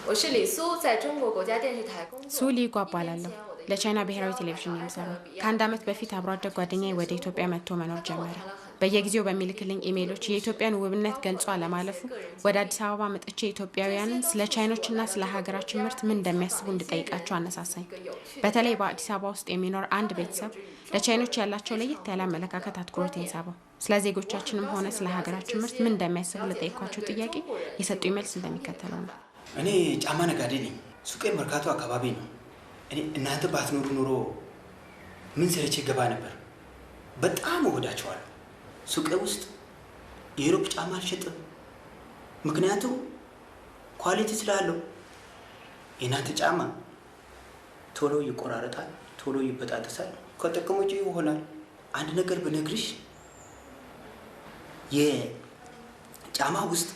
我是李苏，在中国国家电视台工作。 ሱ ሊጓ እባላለሁ። ለቻይና ብሔራዊ ቴሌቪዥን ነው የምሰራው። ከአንድ ዓመት በፊት አብሮ አደግ ጓደኛዬ ወደ ኢትዮጵያ መጥቶ መኖር ጀመረ። በየጊዜው በሚልክልኝ ኢሜይሎች የኢትዮጵያን ውብነት ገልጾ አለማለፉ ወደ አዲስ አበባ መጥቼ ኢትዮጵያውያንን ስለ ቻይኖችና ስለ ሀገራችን ምርት ምን እንደሚያስቡ እንድጠይቃቸው አነሳሳኝ። በተለይ በአዲስ አበባ ውስጥ የሚኖር አንድ ቤተሰብ ለቻይኖች ያላቸው ለየት ያለ አመለካከት አትኩሮቴን ሳበው። ስለ ዜጎቻችንም ሆነ ስለ ሀገራችን ምርት ምን እንደሚያስቡ ለጠየኳቸው ጥያቄ የሰጡኝ መልስ እንደሚከተለው ነው። እኔ ጫማ ነጋዴ ነኝ። ሱቄ መርካቶ አካባቢ ነው። እኔ እናንተ ባትኖሩ ኖሮ ምን ሰርቼ ገባ ነበር። በጣም እወዳቸዋለሁ። ሱቄ ውስጥ የ Europe ጫማ አልሸጥም፣ ምክንያቱም quality ስላለው። የእናንተ ጫማ ቶሎ ይቆራረጣል፣ ቶሎ ይበጣጠሳል፣ ከጥቅም ውጪ ይሆናል። አንድ ነገር ብነግርሽ የጫማ ውስጥ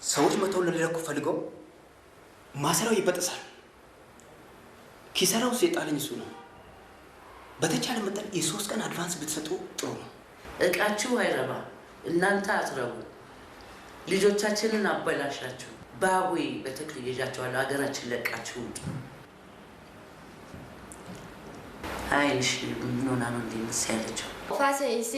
ሰዎች መተው ሊለኩ ፈልገው ማሰሪያው ይበጠሳል። ኪሳራ ውስጥ የጣለኝ እሱ ነው። በተቻለ መጠን የ3 ቀን advance ብትሰጡ ጥሩ ነው። እቃችሁ አይረባ፣ እናንተ አትረቡ። ልጆቻችንን አበላሻችሁ። ባቡይ በተክል ይዣቸዋለሁ። ሀገራችን ለቃችሁ ውጡ። አይንሽ ምን ሆና ነው እንዲህ ምስ ያለችው? 我发现一些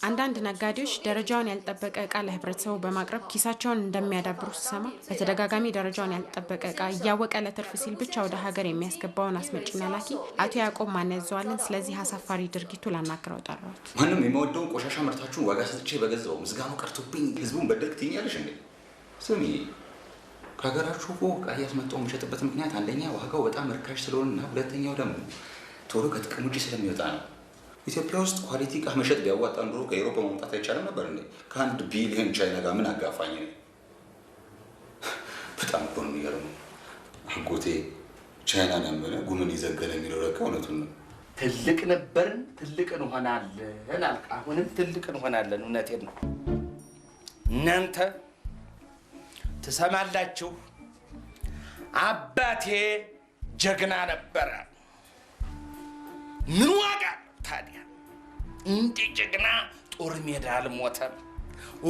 አንዳንድ ነጋዴዎች ደረጃውን ያልጠበቀ እቃ ለህብረተሰቡ በማቅረብ ኪሳቸውን እንደሚያዳብሩ ስሰማ በተደጋጋሚ ደረጃውን ያልጠበቀ እቃ እያወቀ ለትርፍ ሲል ብቻ ወደ ሀገር የሚያስገባውን አስመጪና ላኪ አቶ ያዕቆብ ማንያዘዋልን ስለዚህ አሳፋሪ ድርጊቱ ላናግረው ጠራሁት። ማንም የማወደውን ቆሻሻ ምርታችሁን ዋጋ ሰጥቼ በገዛው ምስጋናው ቀርቶብኝ ህዝቡን በደልክ ትይኛለሽ እንዴ? ስሚ፣ ከሀገራችሁ እኮ እቃ እያስመጣሁ የምሸጥበት ምክንያት አንደኛ ዋጋው በጣም ርካሽ ስለሆነና ሁለተኛው ደግሞ ቶሎ ከጥቅም ውጪ ስለሚወጣ ነው። ኢትዮጵያ ውስጥ quality እቃ መሸጥ ቢያዋጣ ኑሮ ከ Europe ማምጣት አይቻልም ነበር እንዴ? ከ1 ቢሊዮን ቻይና ጋር ምን አጋፋኝ ነው? በጣም እኮ ነው የሚገርመው። አጎቴ ቻይናን ያመነ ጉምን ይዘገነ የሚለው ለካ እውነቱን ነው። ትልቅ ነበርን፣ ትልቅ እንሆናለን አልክ። አሁንም ትልቅ እንሆናለን። እውነቴን ነው። እናንተ ትሰማላችሁ? አባቴ ጀግና ነበረ። ምን ዋጋ አለው ታዲያ? እንደ ጀግና ጦር ሜዳ አልሞተም።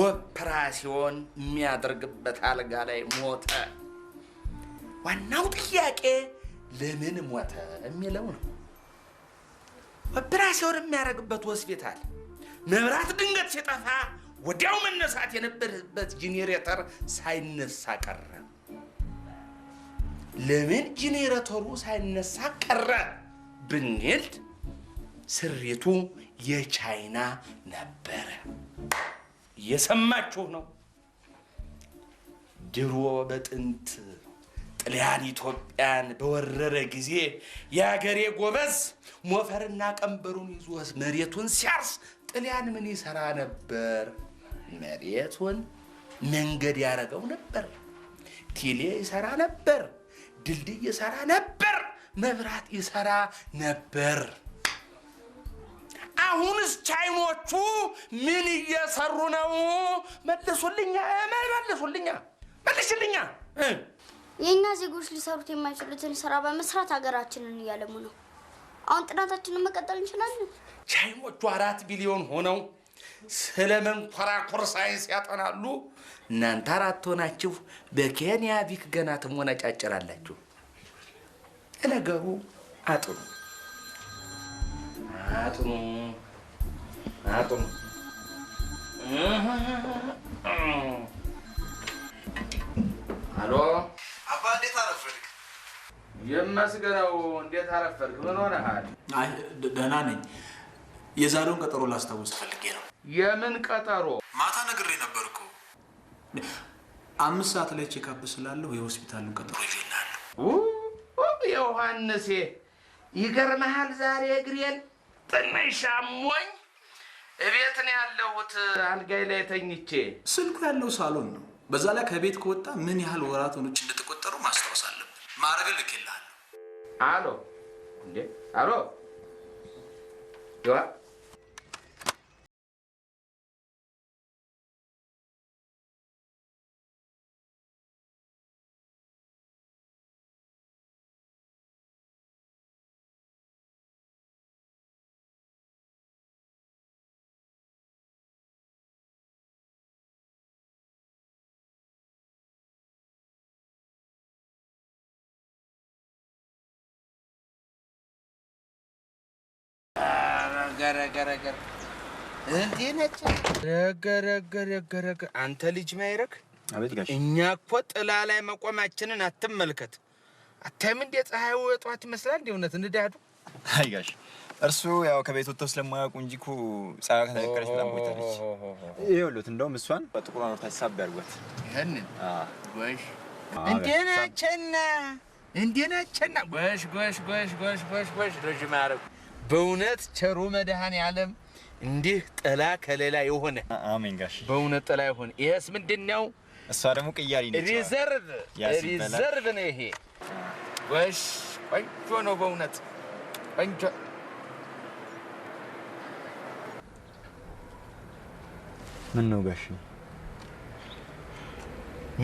ኦፕራሲዮን የሚያደርግበት አልጋ ላይ ሞተ። ዋናው ጥያቄ ለምን ሞተ የሚለው ነው። ኦፕራሲዮን የሚያደርግበት ሆስፒታል መብራት ድንገት ሲጠፋ ወዲያው መነሳት የነበረበት ጄኔሬተር ሳይነሳ ቀረ። ለምን ጄኔሬተሩ ሳይነሳ ቀረ ብንል ስሪቱ የቻይና ነበረ። እየሰማችሁ ነው። ድሮ በጥንት ጥልያን ኢትዮጵያን በወረረ ጊዜ የአገሬ ጎበዝ ሞፈርና ቀንበሩን ይዞ መሬቱን ሲያርስ ጥልያን ምን ይሰራ ነበር? መሬቱን መንገድ ያደረገው ነበር። ቴሌ ይሰራ ነበር። ድልድይ ይሰራ ነበር። መብራት ይሰራ ነበር። አሁንስ ቻይኖቹ ምን እየሰሩ ነው? መልሱልኛ፣ መልሱልኛ፣ መልሽልኛ። የእኛ ዜጎች ሊሰሩት የማይችሉትን ስራ በመስራት ሀገራችንን እያለሙ ነው። አሁን ጥናታችንን መቀጠል እንችላለን። ቻይኖቹ 4 ቢሊዮን ሆነው ስለ መንኮራኩር ሳይንስ ያጠናሉ። እናንተ አራት ሆናችሁ በኬንያ ቪክ ገና ትሞነጫጭራላችሁ። ነገሩ አጥኑ፣ አጥኑ፣ አጥኑ። አሎ። አባ፣ እንዴት አረፈድክ? ይመስገነው። እንዴት አረፈድክ? ምን ሆነሃል? አይ፣ ደህና ነኝ። የዛሬውን ቀጠሮ ላስታውስ ፈልጌ ነው። የምን ቀጠሮ? ማታ ነግሬ ነበር እኮ። 5 ሰዓት ላይ checkup ስላለሁ የሆስፒታሉን ቀጠሮ ይዤልሃለሁ። ዮሐንሴ፣ ይገርምሃል፣ ዛሬ እግሬን ትንሽ አሞኝ እቤት ነው ያለሁት፣ አልጋዬ ላይ ተኝቼ። ስልኩ ያለው ሳሎን ነው። በዛ ላይ ከቤት ከወጣ ምን ያህል ወራቶች እንደተቆጠሩ ማስታወስ አለብን። ማዕረግ ልኬልሃለሁ። አሎ፣ እንዴ፣ አሎ። ረገ ረገ እንዴ ነጭ ረገ ረገ ረገ ረገ አንተ ልጅ ማይረክ አቤት ጋሽ እኛ እኮ ጥላ ላይ መቆማችንን አትመልከት። አታይም እንዴ ፀሐዩ ጠዋት ይመስላል እንዴ? እውነት እንዳዱ። አይ ጋሽ እርሱ ያው ከቤት ወጥተው ስለማያውቁ እንጂ እኮ ፀሐዩ ከተነቀለች በጣም ቆይታለች። ይኸውልዎት እንደውም እሷን በጥቁሯ ወርታች ሳብ ያድርጓት። ይሄንን ጎሽ እንዴ ነችና እንዴ ነችና ጎሽ ጎሽ ጎሽ ጎሽ ጎሽ ጎሽ ልጅ ማይረክ በእውነት ቸሩ መድኃኔዓለም እንዲህ ጥላ ከሌላ የሆነ አሜን ጋሽ በእውነት ጥላ የሆነ ይሄስ ምንድነው? እሷ ደግሞ ቅያሪ ነች። reserve reserve ነው ይሄ። ጎሽ ቆንጆ ነው በእውነት ቆንጆ። ምን ነው ጋሽ?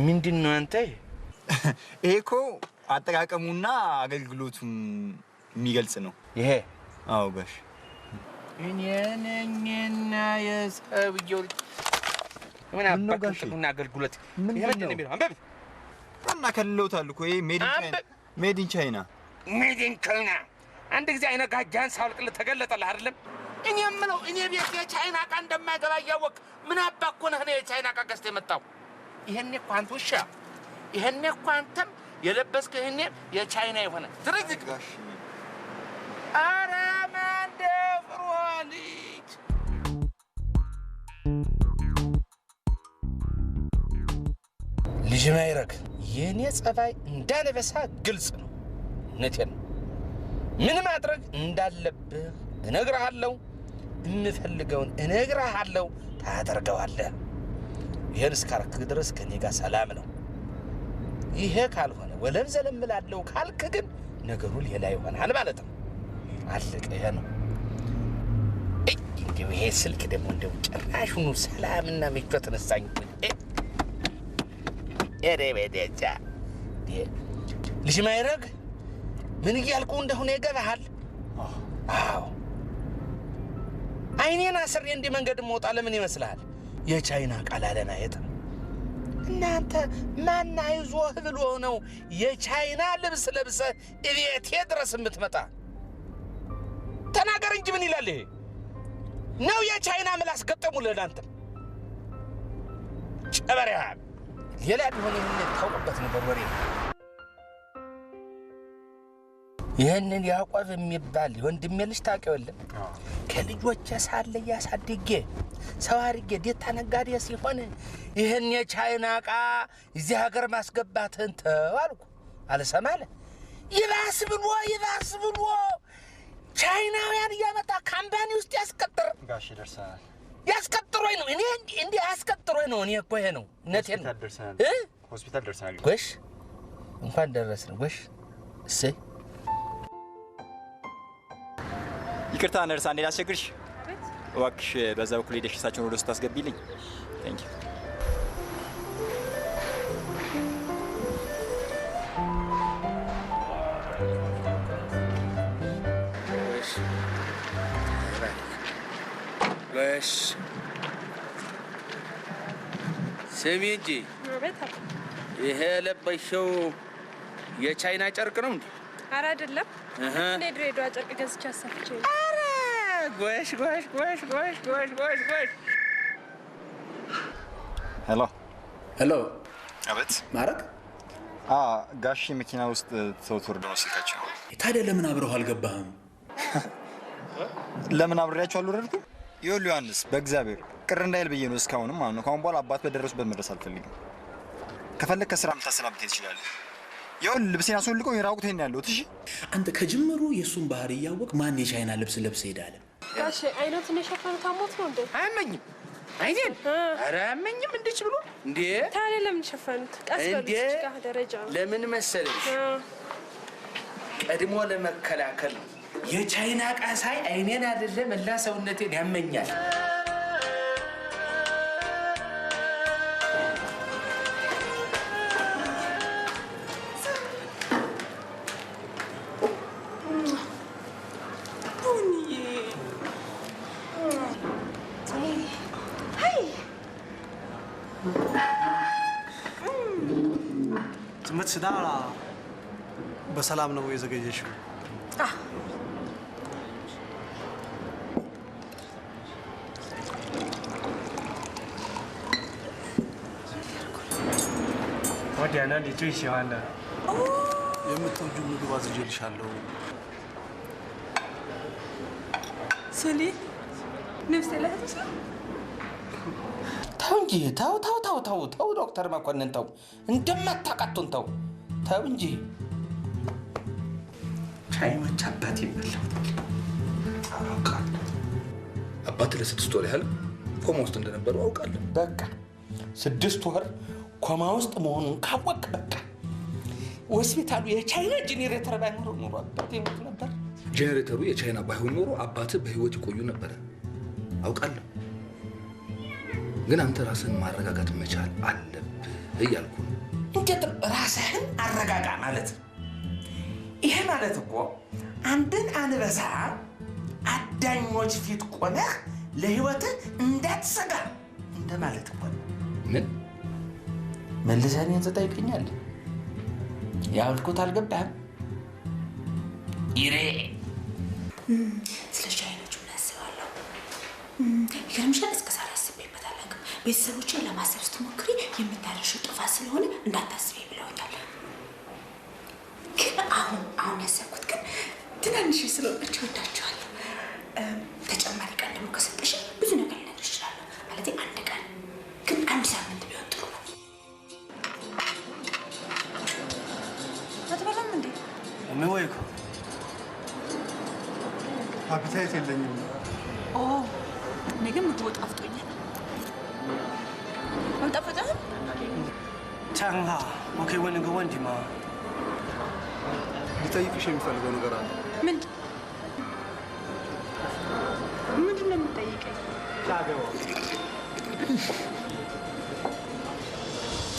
ምንድን ነው አንተ? ይሄ እኮ አጠቃቀሙና አገልግሎቱን የሚገልጽ ነው ይሄ። አዎ ጋሽ እኔ ነኝና የሰውየው ልጅ ምን አባክ ጥቅምና አገልግሎት ይሄ ምንድን ነው የሚለው? አንብብ። እና ከልለውታል እኮ ይሄ made in China made in China። አንድ ጊዜ አይነ ጋጃን ሳውልቅልህ ተገለጠልህ አይደለም? እኔ የምለው እኔ ቤት የቻይና ዕቃ እንደማይገባ እያወቅህ ምን አባክ ሆነህ ነው የቻይና ዕቃ ገዝተህ የመጣው? ይሄኔ እኮ አንተ ውሻ፣ ይሄኔ እኮ አንተም የለበስክህ ይሄኔ የቻይና የሆነ ድርጅት። ኧረ ማን ደፍሮህ ልጅ ልጅ ማይረግ የእኔ ጸባይ እንዳነበሳ ግልጽ ነው። እውነቴን ነው። ምን ማድረግ እንዳለብህ እነግርሃለሁ። የምፈልገውን እነግርሃለሁ፣ ታደርገዋለህ። ይህን እስካረክ ድረስ ከእኔ ጋር ሰላም ነው። ይሄ ካልሆነ ወለም ዘለም እላለሁ ካልክ ግን ነገሩ ሌላ ይሆናል ማለት ነው። አለቀ። ይሄ ነው። እንደው ይሄ ስልክ ደግሞ እንደው ጭራሹኑ ሰላምና ምቾት ነሳኝ። ኧረ ልጅ ማይረግ ምን እያልኩ እንደሆነ ይገባሃል? አዎ አይኔን አስሬ እንዲህ መንገድ መውጣ ለምን ይመስልሃል? የቻይና ቃል አለማየት ነው። እናንተ ማን አይዞህ ብሎ ነው የቻይና ልብስ ለብሰህ እቤቴ ድረስ የምትመጣ? ተናገር እንጂ ምን ይላል ይሄ? ነው የቻይና ምላስ ገጠሙልህ ለአንተም ጨበሪያ። ሌላ ቢሆን ይህን ታውቅበት ነበር ወሬ። ይህንን ያዕቆብ የሚባል የወንድሜ ልጅ ታውቂው የለም? ከልጆቼ ሳለ እያሳድጌ ሰው አድርጌ ዴታ ነጋዴ ሲሆን ይህን የቻይና ዕቃ እዚህ ሀገር ማስገባትህን ተው አልኩ። አልሰማ አለ። ይባስ ብሎ ይባስ ብሎ ቻይናውያን እያመጣ company ውስጥ ያስቀጥር ጋሽ ደርሰናል። ያስቀጥሮኝ ነው። እኔ እንዲህ አስቀጥሮኝ ነው። እኔ እኮ ይሄ ነው እውነቴን ነው። ሆስፒታል ደርሰናል። ጎሽ እንኳን ደረስን። ጎሽ እሰይ። ይቅርታ ነርስ፣ አንዴ ላስቸግርሽ። እባክሽ በዛ በኩል ሄደሽ እሳቸውን ወደ ውስጥ ታስገቢልኝ። Thank you። ጎሽ ስሚ እንጂ ይሄ የለበሽው የቻይና ጨርቅ ነው እንዴ? ኧረ አይደለም፣ እኔ ድሬዳዋ ጨርቅ ገዝቼ አሰፍቼ ነው። ኧረ ጎሽ ጎሽ ጎሽ ጎሽ ጎሽ ጎሽ ጎሽ። Hello Hello። አቤት። ማረግ ጋሽ መኪና ውስጥ ተውት ወርዶ ነው ስልካቸው። ታዲያ ለምን አብረው አልገባህም? ለምን አብሬያቸው አልወረድኩም? ይኸውልህ ዮሐንስ፣ በእግዚአብሔር ቅር እንዳይል ብዬ ነው እስካሁንም ማለት ነው። ከአሁን በኋላ አባት በደረሱበት መድረስ አልፈልግም። ከፈለግ ከስራ የምታሰናብተኝ ትችላለህ። ይኸውልህ ልብሴን አስወልቀው የራቁቴን ነው ያለሁት። እሺ አንተ ከጅምሩ የእሱን ባህሪ እያወቅ ማን የቻይና ልብስ ለብሰህ ሄዳለህ? ጋሼ አይኖትን የሸፈኑት አሞት ነው እንዴ? አያመኝም። አይኔን ኧረ አያመኝም። እንድች ብሎ እንዴ! ታዲያ ለምን ሸፈኑት? ቀስ በሉ ጋር ደረጃ ነው። ለምን መሰለሽ ቀድሞ ለመከላከል ነው። የቻይና ዕቃ ሳይ አይኔን አይደለም መላ ሰውነቴን ያመኛል።怎么迟到了？በሰላም ነው የዘገየሽው? 我点了你最喜欢的。 የምትወጂው ምግብ አዝዤልሻለሁ። ሶሊ ነፍሴ ለህትሽ ነው። ተው እንጂ ተው ተው ተው ተው ተው ዶክተር መኮንን ተው፣ እንደማታውቃቱን ተው ተው እንጂ። ቻይኖች አባት ይበላውታል። አውቃለሁ። አባት ለ6 ወር ያህል ኮማ ውስጥ እንደነበሩ አውቃለሁ። በቃ 6 ወር ኮማ ውስጥ መሆኑን ካወቅ በቃ ሆስፒታሉ የቻይና ጄኔሬተር ባይኖር ኖሮ አባቴ ይሞት ነበር። ጄኔሬተሩ የቻይና ባይሆን ኖሮ አባትህ በህይወት ይቆዩ ነበረ። አውቃለሁ። ግን አንተ ራስህን ማረጋጋት መቻል አለብህ እያልኩ ነው። እንዴት ራስህን አረጋጋ ማለት? ይሄ ማለት እኮ አንድን አንበሳ አዳኞች ፊት ቆመህ ለህይወትህ እንዳትሰጋ እንደማለት እኮ ነው። ምን መልሰህ እኔን ትጠይቀኛለህ? ያልኩት አልገባህም? ይሬ ስለ ቻይኖች ምን አስባለሁ? ይገርምሻል፣ እስከ ዛሬ አስቤበት አላውቅም። ቤተሰቦችን ለማሰብ ስትሞክሪ የምታደርሺው ጥፋት ስለሆነ እንዳታስቢ ብለውኛል። ግን አሁን አሁን ያሰብኩት ግን ትናንሽ ስለሆነች እወዳቸዋለሁ። ተጨማሪ ቀን ደግሞ ከሰጠሽ ብዙ ነገር ልነግርሽ እችላለሁ። ማለቴ አንድ ቀን ግን አንድ ሳምንት ቢሆን ጥሩ ነው። አትበላም እንዴ? 我没胃口。 appetite የለኝም። ኦ እኔ ግን ምግቡ ጣፍጦኛል። አልጣፈጠህም? 蔡很好，我可以问你个问题吗？ ሊጠይቅሽ የሚፈልገው ነገር አለ። ምንድን ምንድን ነው የምትጠይቀኝ?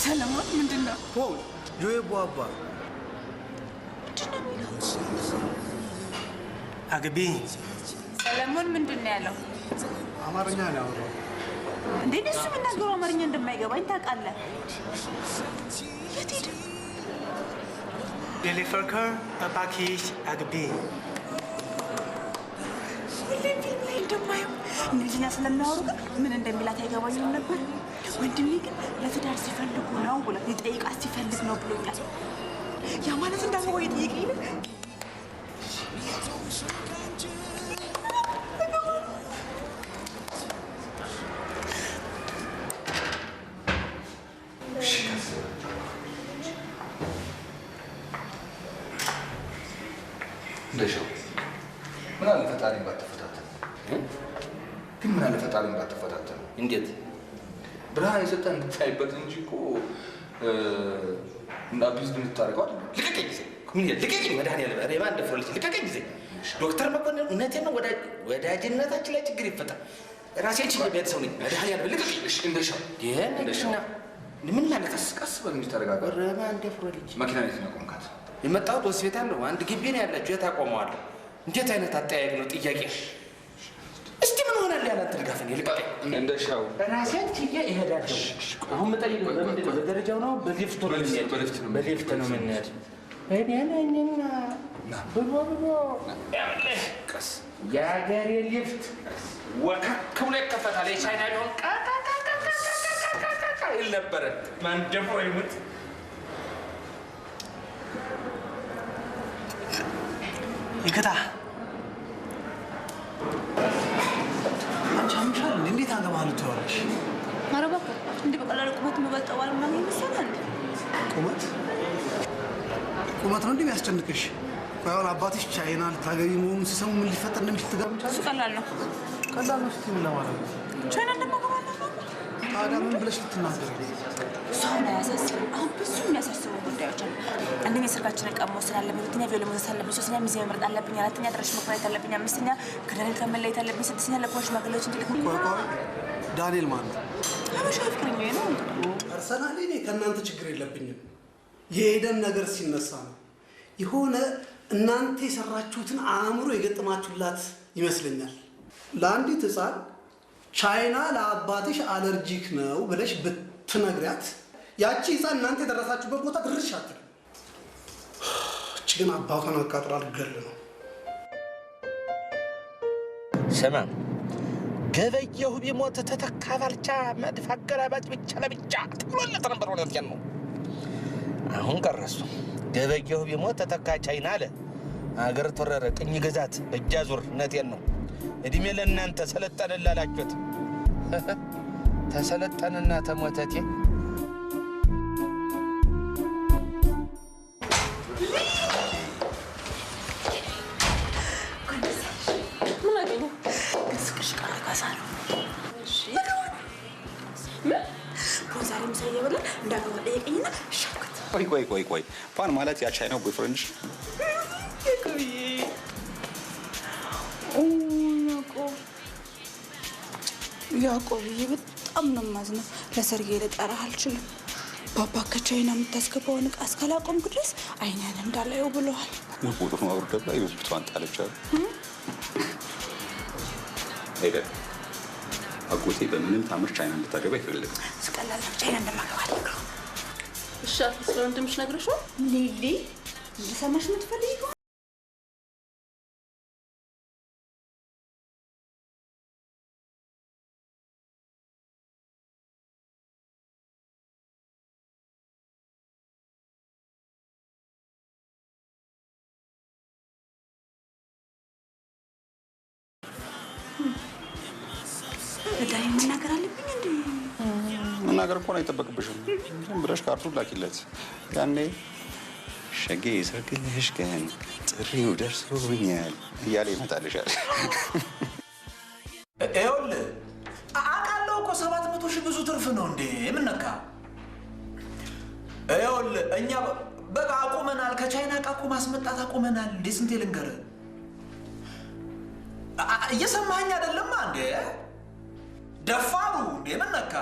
ሰለሞን ምንድን ነው? ጆዬ ቧባ ምንድን ነው የሚለው? አግቢኝ። ሰለሞን ምንድን ነው ያለው? አማርኛ ነው ያወራው። እንዴ እሱ የሚናገረው አማርኛ እንደማይገባኝ ታውቃለህ። የት ሄደ? የኔ ፍቅር እባክሽ አግቢኝ። ሁሌም ፊልም ላይ እንደማየው እንግሊዝኛ ስለሚያወሩ ግን ምን እንደሚላት አይገባኝም ነበር። ወንድሜ ግን ለትዳር ሲፈልጉ ነው ብሎ ሊጠይቃት ሲፈልግ ነው ብሎኛል። ያ ማለት እንዳገባው እየጠየቀኝ ነው። እንደሻው ምን አለ ፈጣሪን ባትፈታተን ግን ምን አለ ፈጣሪን ባትፈታተን። እንዴት ብርሃን የሰጠህ እንድታይበት እንጂ እኮ እንደ abuse እንድታደርገው አይደለም። ልቀቀኝ ጊዜ ምን ልቀቀኝ፣ መድኃኒዓለም ኧረ የማን ደፍሮ ልጅ ልቀቀኝ ጊዜ። ዶክተር መኮንን እውነቴን ነው፣ ወዳጅነታችን ላይ ችግር ይፈጠር። ራሴን ችዬ የሚሄድ ሰው ነኝ። መድኃኒዓለም ልቀቀኝ። እሺ እንደሻው እንደሻው ምን ማለት ቀስ ቀስ በል እንጂ ተረጋጋ። ኧረ ማን ደፍሮ ልጅ መኪና የት ነው ያቆምካት? የመጣሁት ሆስፒታል ነው። አንድ ግቢ ነው ያላችሁ፣ የት አቆመዋለሁ? እንዴት አይነት አጠያየቅ ነው ጥያቄ? እስቲ ምን ሆናለሁ ያለ አንተ ድጋፍ እኔ ልቀቀኝ። እንደሻው ራሴን ችዬ እሄዳለሁ። አሁን የምጠይቀው በምንድን ነው? በደረጃው ነው በሊፍቱ ነው የምንሄድ? በሊፍት ነው የምንሄድ። እኔ ነኝና ብሎ ብሎ ቀስ የሀገሬ ሊፍት ወከክ ብሎ ይከፈታል። የቻይና ቢሆን ቃቃቃቃቃቃቃ ይል ነበረ። ማን ደፍሮ ይሙት። ይከታ አንቺ አምሻል እንዴ? እንዴት አገባለሁ ትይዋለሽ? ኧረ እባክህ እንዲህ በቀላሉ ቁመት የምበልጠው ባል ምናምን ይመስላል እንዴ? ቁመት ቁመት ነው እንዴ የሚያስጨንቅሽ? ቆይ አሁን አባትሽ ቻይና ልታገቢ መሆኑን ሲሰሙ ምን ሊፈጠር እንደሚችል ትገምቻለሽ? እሱ ቀላል ነው። ቀላል ነው ስትይ ምን ለማለት ነው? ቻይና እንደማገባ ነው። ታዲያ ምን ብለሽ ልትናገሪ ነው? እሱ አሁን አያሳስብም። አሁን ብዙ የሚያሳስቡ ጉዳዮች አሉ። አንደኛ የሰርጋችንን ዕቃ መወሰን አለብኝ፣ ሁለተኛ ቬሎ መግዛት አለብኝ፣ ሶስተኛ ሚዜ መምረጥ አለብኝ፣ አራተኛ አድራሻ መከራየት አለብኝ፣ አምስተኛ ከዳንኤል ጋር መለየት አለብኝ፣ ስድስተኛ ለፖሊስ ሽማግሌዎች እንዲልክ። ቆይ ቆይ፣ ዳንኤል ማን ነው? ሀበሻ ፍቅረኛዬ ነው። personally እኔ ከእናንተ ችግር የለብኝም። የኤደን ነገር ሲነሳ ነው የሆነ እናንተ የሰራችሁትን አእምሮ የገጠማችሁላት ይመስለኛል። ለአንዲት ሕፃን ቻይና ለአባትሽ allergic ነው ብለሽ ብትነግሪያት ያቺ ሕፃን እናንተ የደረሳችሁበት ቦታ ድርሽ አትልም። እች ግን አባቷን አቃጥራ ልትገል ነው። ስማ ገበየሁ ቢሞት ተተካ ባልቻ መድፍ አገላባጭ ብቻ ለብቻ ተብሎለት ነበር። እውነቴን ነው። አሁን ቀረሱ። ገበየሁ ቢሞት ተተካ ቻይና አለ። አገር ተወረረ፣ ቅኝ ግዛት በእጅ አዙር። እውነቴን ነው። እድሜ ለእናንተ ሰለጠንን ላላችሁት ተሰለጠንና ተሞተቴ። ምን አገኘሁ? ግን ሱቅሽ ዕቃ ልገዛ ነው። ምን? ዛሬ ምሳ እየበላን እንዳገባ ጠየቀኝና እሺ አልኩት። ቆይ ቆይ ቆይ ቆይ፣ ፋን ማለት ያ ቻይናው boyfriend ሽ? ያዕቆብዬ፣ ያዕቆብ ያዕቆብዬ፣ በጣም ነው የማዝነው። ለሰርጌ ልጠራህ አልችልም። ባባ ከቻይና የምታስገባውን ዕቃ እስካላቆምክ ድረስ አይንህን እንዳላየው ብለዋል። ፎቶን አውርደላ የብብቷን ጣለች አሉ። ሄደን አጎቴ በምንም ታምር ቻይና እንድታገባ አይፈልግም። እሱ ቀላል ነው። ቻይና እንደማገባ አልነግረውም። እሺ፣ at least ለወንድምሽ ነግረሽዋል? ሊሊ፣ እንድሰማሽ የምትፈልጊ ከሆነ ለዳኒ መናገር አለብኝ እንዴ? መናገር እንኳን አይጠበቅብሽም። ዝም ብለሽ ካርቱን ላኪለት። ያኔ ሸጌ ሰርግልሽ ቀን ጥሪው ደርሶኛል እያለ ይመጣልሻል። ይኸውልህ አውቃለሁ እኮ 700 ሺህ ብዙ ትርፍ ነው እንዴ? ምን ነካ? ይኸውልህ እኛ በቃ አቁመናል። ከቻይና ዕቃ እኮ ማስመጣት አቁመናል። እንዴ ስንቴ ልንገርህ? እየሰማኸኝ አይደለማ እንዴ? ደፋሩ እንዴ ምን ነካ?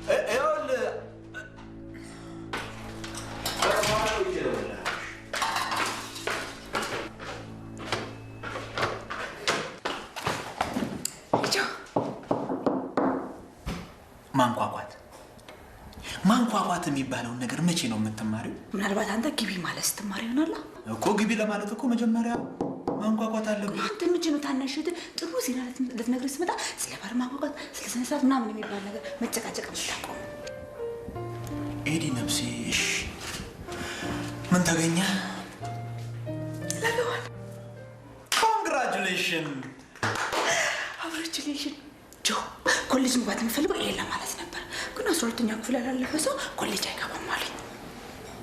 ይኸውልህ ማንኳኳት ማንኳኳት የሚባለውን ነገር መቼ ነው የምትማሪው? ምናልባት አንተ ግቢ ማለት ስትማር ይሆናል እኮ። ግቢ ለማለት እኮ መጀመሪያ ማንኳኳት አለብህ። አንተ መቼ ነው ታናሽ እህትህ ጥሩ ዜና ልትነግርህ ስትመጣ ስለ በር ማንኳኳት፣ ስለ ስነ ስርዓት ምናምን የሚባል ነገር መጨቃጨቅ የምታቆመው? ኤዲ ነፍሴ፣ እሺ ምን ተገኘ? ለገዋል። Congratulation። Congratulation ጆ። ኮሌጅ መግባት የምፈልገው ይሄን ለማለት ነበር፣ ግን 12ኛ ክፍል ያላለፈ ሰው ኮሌጅ አይገባም አለኝ።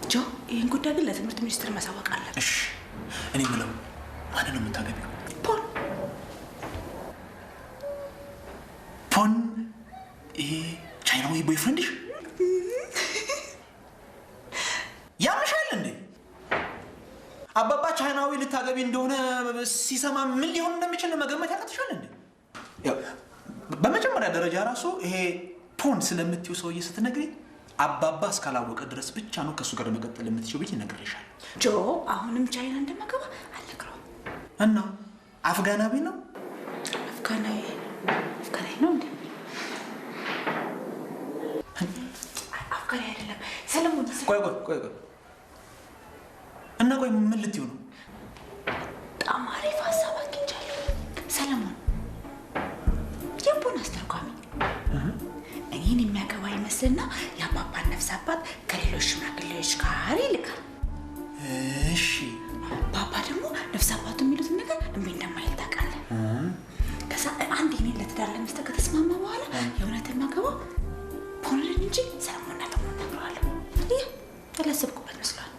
ጆ፣ ይህን ጉዳይ ግን ለትምህርት ሚኒስቴር ማሳወቅ አለብን። እሺ፣ እኔ የምለው ማንን ነው የምታገቢው? ፖን። ፖን? ይሄ ቻይናዊ boyfriend ሽ ያምሻል እንዴ? አባባ ቻይናዊ ልታገቢ እንደሆነ ሲሰማ ምን ሊሆን እንደሚችል መገመት ያቅትሻል እንዴ? በመጀመሪያ ደረጃ ራሱ ይሄ ፖን ስለምትይው ሰውዬ ስትነግሪ አባባ እስካላወቀ ድረስ ብቻ ነው ከእሱ ጋር መቀጠል የምትችይው ብዬ እነግርሻለሁ። ጆ፣ አሁንም ቻይና እንደማገባ አልነግረውም። እና አፍጋናዊ ነው? አፍጋናዊ አፍጋናዊ ነው እንዴ? አፍጋናዊ አይደለም ሰለሞን። ቆይ ቆይ ቆይ ቆይ እና ቆይ ምን ልትይው ነው? በጣም አሪፍ ሀሳብ አግኝቻለሁ ሰለሞን። የቦን አስተርጓሚ እኔን የሚያገባ ይመስልና የአባባን ነፍስ አባት ከሌሎች ሽማግሌዎች ጋር ይልካል። እሺ። ባባ ደግሞ ነፍስ አባቱ የሚሉትን ነገር እምቢ እንደማይል ታውቃለህ። ከዛ አንድ እኔን ለትዳር ለመስጠት ከተስማማ በኋላ የእውነት የማገባው ፖንን እንጂ ሰለሞን አለመሆኑን እነግረዋለሁ። ይህ ያላሰብኩበት መስሏል።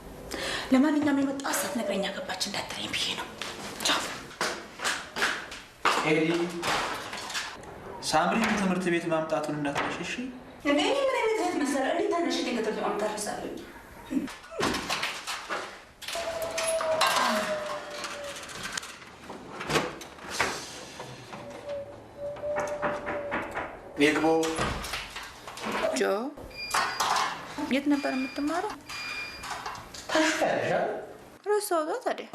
ለማንኛውም የመጣው ሳትነግረኝ አገባች እንዳትለኝ ብዬ ነው። ቻው። ኤዲ፣ ሳምሪን ትምህርት ቤት ማምጣቱን እንዳትረሺ እሺ? እንዴ እኔ ምን አይነት እህት መሰለህ? እንዴት ታናሽ እህቴን ከትምህርት ቤት ማምጣት እረሳለሁ? ይግቡ። ጆ፣ የት ነበር የምትማረው? ታሽታለሽ። ረሳሁት። ታዲያ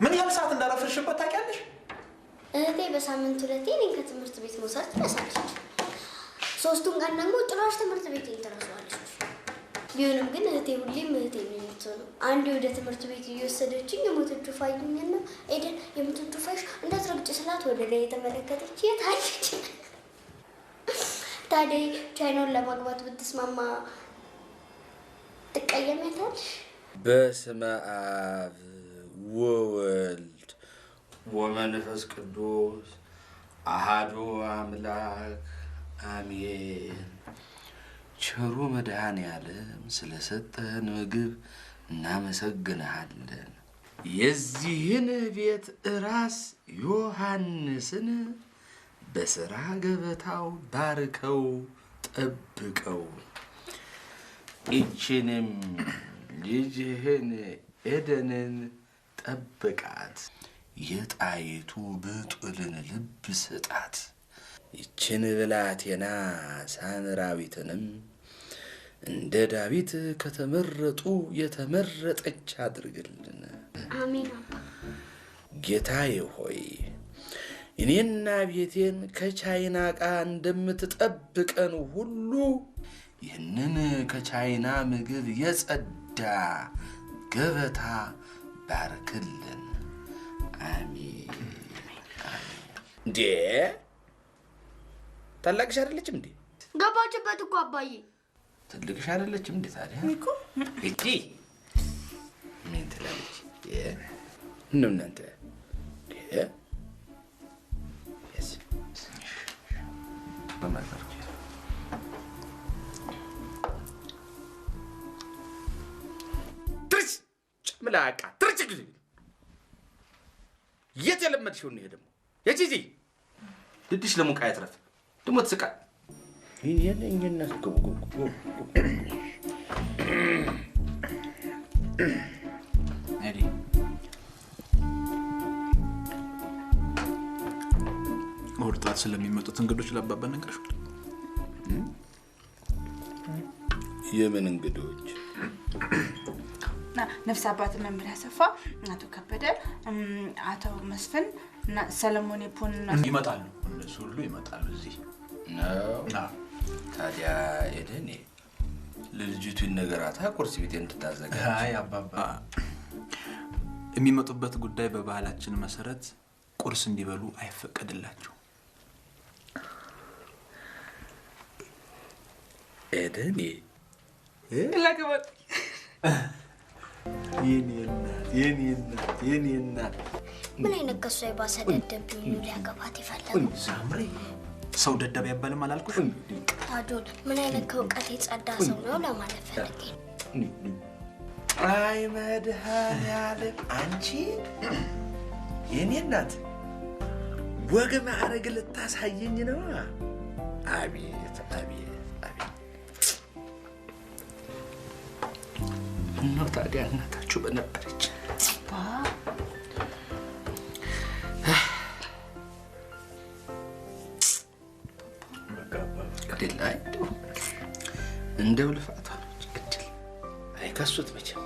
ምን ያህል ሰዓት እንዳረፈድሽበት ታውቂያለሽ? እህቴ በሳምንት ሁለቴ እኔን ከትምህርት ቤት መውሰድ ትረሳለች። 3ቱን ቀን ደግሞ ጭራሽ ትምህርት ቤቴን ትረሳዋለች። ቢሆንም ግን እህቴ ሁሌም እህቴ ነው የምትሆነው። አንዴ ወደ ትምህርት ቤት እየወሰደችኝ የሞተችው ፋይኝና ኤደን የሞተችው ፋይሽ እንዳትረግጭ ስላት ወደ ላይ የተመለከተች የት አለች? ታዲያ ቻይናውን ለማግባት ብትስማማ ትቀየሚያታለሽ? በስመ አብ ወወልድ ወመንፈስ ቅዱስ አሐዱ አምላክ አሜን። ቸሩ መድኃኔዓለም ስለሰጠህን ምግብ እናመሰግንሃለን። የዚህን ቤት ራስ ዮሐንስን በሥራ ገበታው ባርከው ጠብቀው። ይህችንም ልጅህን ኤደንን ጠብቃት፣ የጣይቱ ብጡልን ልብ ስጣት። ይችን ብላቴና ሳምራዊትንም እንደ ዳዊት ከተመረጡ የተመረጠች አድርግልን። አሜን አባ። ጌታዬ ሆይ እኔና ቤቴን ከቻይና ዕቃ እንደምትጠብቀን ሁሉ ይህንን ከቻይና ምግብ የጸዳ ገበታ ባርክልን። አሜን። እንዴ ታላቅሽ አይደለችም እንዴ? ገባችበት እኮ አባዬ። ትልቅሽ አይደለችም እንዴ ታዲያ? እጂ ምን ትላለች? እንደው እናንተ ትርጭ ምላቃ ትርጭ ጊዜ የት የለመድሽውን ነው? ይሄ ደግሞ የጂጂ ድድሽ ለሙቃ አይትረፍ ደግሞ ትስቃል። እሑድ ጠዋት ስለሚመጡት እንግዶች ለአባባ ነገርሽው? የምን እንግዶች? ነፍስ አባት መምህር አሰፋ፣ አቶ ከበደ፣ አቶ መስፍን እና ሰለሞን የፖን ይመጣሉ። እነሱ ሁሉ ይመጣሉ እዚህ ነው። ታዲያ ኤደኔ ለልጅቱ ይነገራታ ቁርስ ቤት እንድታዘጋጅ። አይ አባባ፣ የሚመጡበት ጉዳይ በባህላችን መሰረት ቁርስ እንዲበሉ አይፈቀድላቸው። ኤደኔ ላገባት የኔ እናት የኔ እናት የኔ እናት ምን አይነት ከሷ የባሰ ደደብ ቢሆን ሊያገባት የፈለገው? ሳምሪ ሰው ደደብ ያባልም አላልኩሽ? ታጆን ምን አይነት ከእውቀት የጸዳ ሰው ነው ለማለት ፈልጌ ነው። አይ መድኃኔዓለም አንቺ የኔ እናት ወግ ማዕረግ ልታሳየኝ ነዋ። አቤት አቤት አቤት! ምነው ታዲያ እናታችሁ በነበረች። እንደው ልፋቷ ነው እድል አይከሱት መቼም።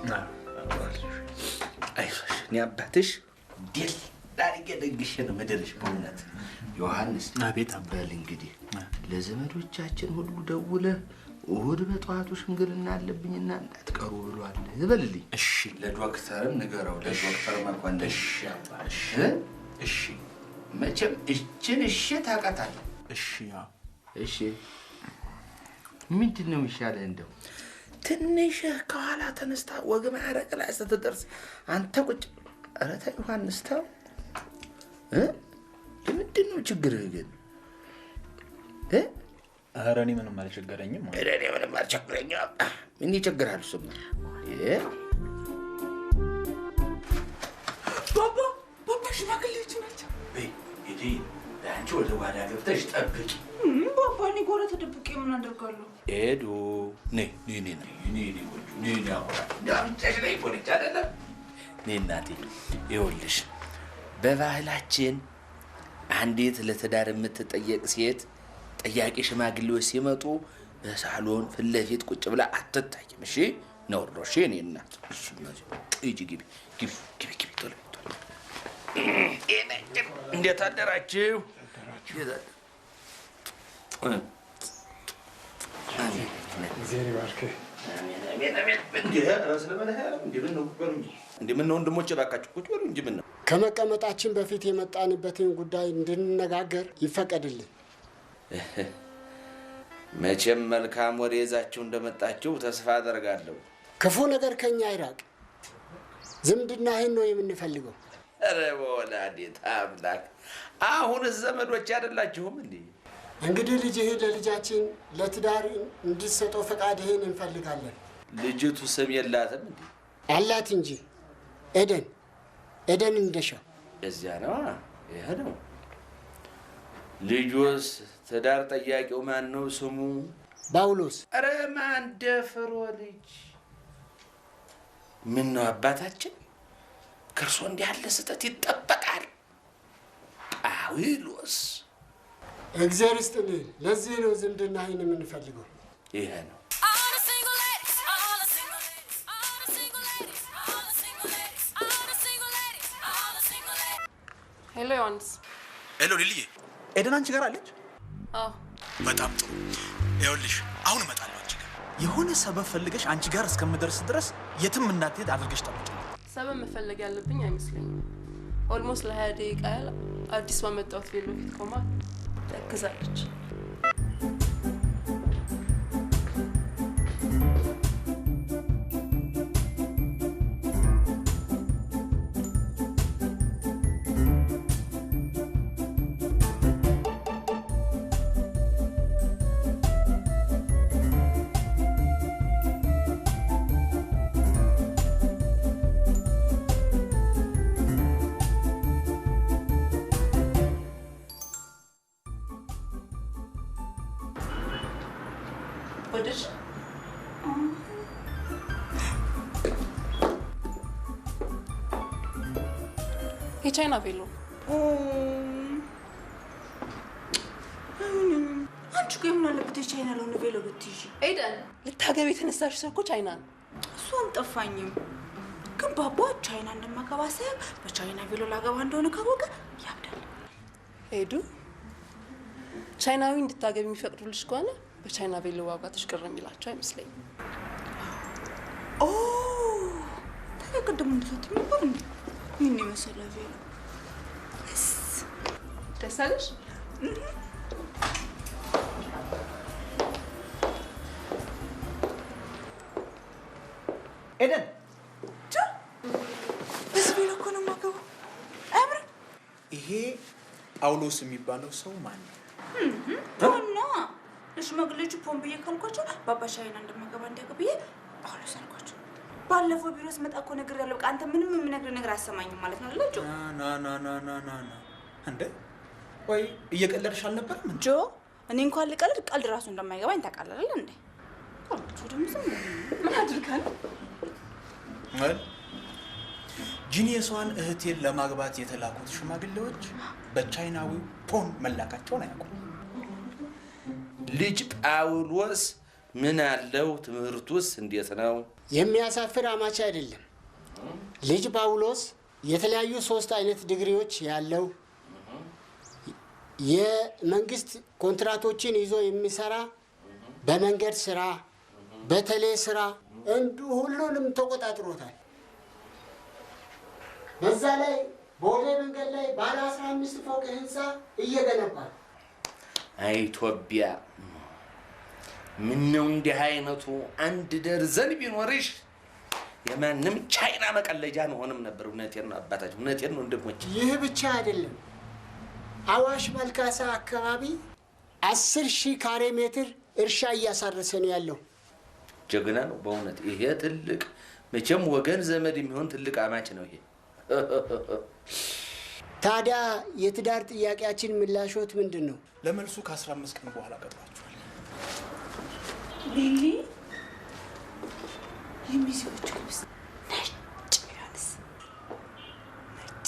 አይዞሽ እኔ አባትሽ ድል አድርጌ ደግሼ ነው የምድርሽ በእውነት። ዮሐንስ አቤት። በል እንግዲህ ለዘመዶቻችን ሁሉ ደውለህ እሑድ በጠዋቱ ሽምግልና አለብኝና እንዳትቀሩ ብሏል በልልኝ። እሺ። ለዶክተርም ንገረው፣ ለዶክተር መኮንን። እሺ አባ። እሺ። መቼም እችን እሺ ታውቃታለህ። እሺ። እሺ። ምንድን ነው የሚሻልህ? እንደው ትንሽ ከኋላ ተነስታ ወግ ማዕረግ ላይ ስትደርስ አንተ ቁጭ። ኧረ ተው ዮሐንስ ተው። ምንድን ነው ችግርህ ግን? ኧረ እኔ ምንም አልቸገረኝም። ኧረ እኔ ምንም አልቸገረኝም። ምን ይቸግራል እሱማ? ባባ ባባ፣ ሽማግሌዎቹ ናቸው። ሂጂ አንቺ ወደ ጓዳ ገብተሽ ጠብቂ። ባባ እኔ ጓዳ ተደብቄ ምን አደርጋለሁ? ኤዱ ነይ ነይ ነይ ነይ ነይ ነይ ነይ አምጪሽ ነይ እኮ ነች አይደለም? ነይ እናቴ። ይኸውልሽ በባህላችን አንዲት ለትዳር የምትጠየቅ ሴት ጠያቂ ሽማግሌዎች ሲመጡ በሳሎን ፊት ለፊት ቁጭ ብላ አትታይም። እሺ ነውር ነው። እሺ የእኔ እናት። እሺ ሂጂ ግቢ ግቢ ግቢ ግቢ ቶሎ ቶሎ። እንዴት አደራችሁ? ምነው ወንድሞቼ እባካችሁ ቁጭ በሉ እንጂ ምነው። ከመቀመጣችን በፊት የመጣንበትን ጉዳይ እንድንነጋገር ይፈቀድልን። መቼም መልካም ወሬ ይዛችሁ እንደመጣችሁ ተስፋ አደርጋለሁ። ክፉ ነገር ከኛ አይራቅ። ዝምድናህን ነው የምንፈልገው። ኧረ በወላዲተ አምላክ አሁንስ ዘመዶች አይደላችሁም እንዴ? እንግዲህ ልጅህን ለልጃችን ለትዳር እንድትሰጠው ፈቃድህን እንፈልጋለን። ልጅቱ ስም የላትም እንዴ? አላት እንጂ ኤደን ኤደን እንደሻው። እዚያ ነው ይሄ ነው። ልጁስ ትዳር ጠያቂው ማን ነው ስሙ? ጳውሎስ። ኧረ ማን ደፍሮ ልጅ! ምን ነው አባታችን ከእርሶ እንዲህ ያለ ስህተት ይጠበቃል? ጳውሎስ እግዚአብሔር ይስጥልህ። ለዚህ ነው ዝምድናህን የምንፈልገው። ይሄ ነው። Hello ዮሐንስ። Hello ሊልዬ፣ ኤደን አንቺ ጋር አለች? አዎ። በጣም ጥሩ። ይኸውልሽ አሁን እመጣለሁ አንቺ ጋር። የሆነ ሰበብ ፈልገሽ አንቺ ጋር እስከምደርስ ድረስ የትም እንዳትሄድ አድርገሽ ጠብቂ። ሰበብ መፈለግ ያለብኝ አይመስለኝም። Almost ለ20 ደቂቃ ያህል አዲስ ባመጣሁት ቬሎ ፊት ቆማ ተክዛለች። ወደድሽ? የቻይና ቬሎ። አንቺ ቆይ ምን አለበት የቻይና ለሆነ ቬሎ ብትይዢ? ኤደን ልታገቢ የተነሳሽ ሰው እኮ ቻይና ነው። እሱ አልጠፋኝም፣ ግን ባባ ቻይና እንደማገባ ሳያውቅ በቻይና ቬሎ ላገባ እንደሆነ ካወቀ ያብዳል። ኤዱ ቻይናዊ እንድታገቢ የሚፈቅዱልሽ ከሆነ በቻይና ቬሎ ዋጋትሽ ቅር የሚላቸው አይመስለኝም። ኦ ታዲያ ቅድም እንደሰት ነበር እንዴ? ይህን የመሰለ ቬሎ ደስ አለሽ? ኤደን በዚህ ቬሎ እኮ ነው የማገባው። አያምርም? ይሄ ጳውሎስ የሚባለው ሰው ማን ነው? ፖና ለሽማግሌዎቹ ፖን ብዬ ካልኳቸው ባባ ቻይና እንደማገባ እንዲያውቅ ብዬ ጳውሎስ አልኳቸው። ባለፈው ቢሮ ስመጣ እኮ ነግሬሃለሁ። በቃ አንተ ምንም የምነግርህ ነገር አሰማኝም ማለት ነው አይደል? ጆ ና ና ና ና ና ና እንዴ ወይ እየቀለድሽ አልነበረም? ጆ እኔ እንኳን ልቀልድ ቀልድ ራሱ እንደማይገባኝ ታውቃለህ አይደል እንዴ? ጆ ደግሞ ዝም ምን አድርጋለሁ? ጂኒየሷን እህቴን ለማግባት የተላኩት ሽማግሌዎች በቻይናዊው ፖን መላካቸውን አያውቁም። ልጅ ጳውሎስ ምን አለው? ትምህርቱስ እንዴት ነው? የሚያሳፍር አማች አይደለም። ልጅ ጳውሎስ የተለያዩ 3 አይነት ዲግሪዎች ያለው የመንግስት ኮንትራቶችን ይዞ የሚሰራ በመንገድ ስራ፣ በቴሌ ስራ እንዱ ሁሉንም ተቆጣጥሮታል። በዛ ላይ ቦሌ መንገድ ላይ ባለ 15 ፎቅ ህንፃ እየገነባ ነው። አይ ኢትዮጵያ፣ ምነው እንዲህ አይነቱ አንድ ደርዘን ቢኖርሽ የማንም ቻይና መቀለጃ መሆንም ነበር። እውነቴን ነው አባታችን፣ እውነቴን ነው ወንድሞች። ይህ ብቻ አይደለም። አዋሽ መልካሳ አካባቢ 10,000 ካሬ ሜትር እርሻ እያሳረሰ ነው ያለው። ጀግና ነው በእውነት። ይሄ ትልቅ መቼም ወገን ዘመድ የሚሆን ትልቅ አማች ነው ይሄ። ታዲያ የትዳር ጥያቄያችን ምላሾት ምንድን ነው? ለመልሱ ከ15 ቀን በኋላ ቀጥሯቸዋል። ሊሊ የሚዜዎቹ ልብስ ነጭ ቢሆንስ? ነጭ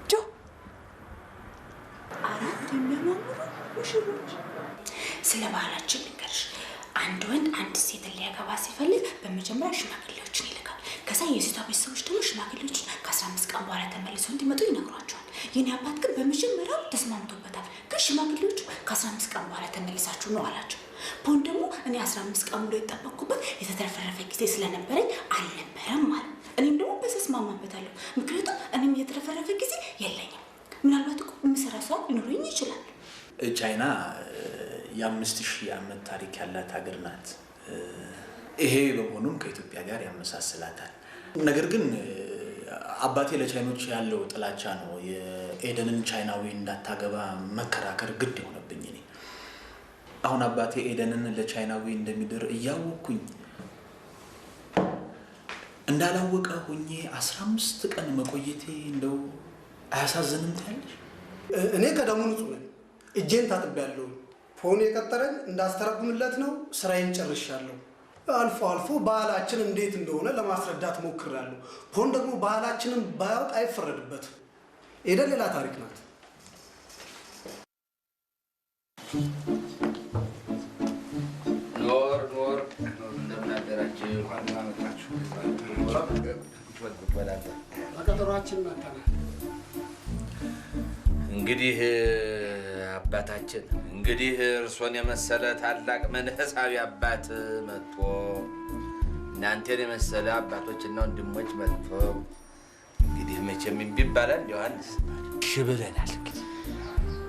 ጆ 4 የሚያማምሩ ሙሽሮች። ስለ ባህላችን ልንገርሽ። አንድ ወንድ አንድ ሴትን ሊያገባ ሲፈልግ በመጀመሪያ ሽማግሌዎችን ይልካል። ከዛ የሴቷ ቤተሰቦች ደግሞ ሽማግሌዎችን ከ15 ቀን በኋላ ተመልሰው እንዲመጡ ይነግሯቸዋል። የኔ አባት ግን በመጀመሪያው ተስማምቶበታል። ግን ሽማግሌዎቹ ከ15 ቀን በኋላ ተመልሳችሁ ነው አላቸው። ፖን ደግሞ እኔ 15 ቀን ሙሉ የጠበቅኩበት የተትረፈረፈ ጊዜ ስለነበረኝ አልነበረም ማለት። እኔም ደግሞ በተስማማበታለሁ። ምክንያቱም እኔም የተትረፈረፈ ጊዜ የለኝም። ምናልባት እኮ የምሰራ ሰው ሊኖረኝ ይችላል። ቻይና የ5000 ዓመት ታሪክ ያላት ሀገር ናት። ይሄ በመሆኑም ከኢትዮጵያ ጋር ያመሳስላታል። ነገር ግን አባቴ ለቻይኖች ያለው ጥላቻ ነው የኤደንን ቻይናዊ እንዳታገባ መከራከር ግድ የሆነብኝ እኔ። አሁን አባቴ ኤደንን ለቻይናዊ እንደሚድር እያወቅኩኝ እንዳላወቀ ሆኜ 15 ቀን መቆየቴ እንደው አያሳዝንም ትያለሽ? እኔ ከደሙ ንጹህ ነኝ። እጄን ታጥቤያለሁ። ፖን የቀጠረኝ እንዳስተረጉምለት ነው። ስራዬን ጨርሻለሁ። አልፎ አልፎ ባህላችን እንዴት እንደሆነ ለማስረዳት ሞክሬያለሁ። ፖን ደግሞ ባህላችንን ባያውቅ አይፈረድበትም። ኤደን ሌላ ታሪክ ናት። ኖር ኖር ኖር፣ እንደምን አደራችሁ? እንኳን ደህና መጣችሁ። ቁጭ በል አንተ። በቀጠሯችን መጥተናል። እንግዲህ አባታችን እንግዲህ እርሶን የመሰለ ታላቅ መንፈሳዊ አባት መጥቶ እናንተን የመሰለ አባቶችና ወንድሞች መጥቶ እንግዲህ መቼም እምቢ ይባላል ዮሐንስ? እሺ ብለናል። እንግዲህ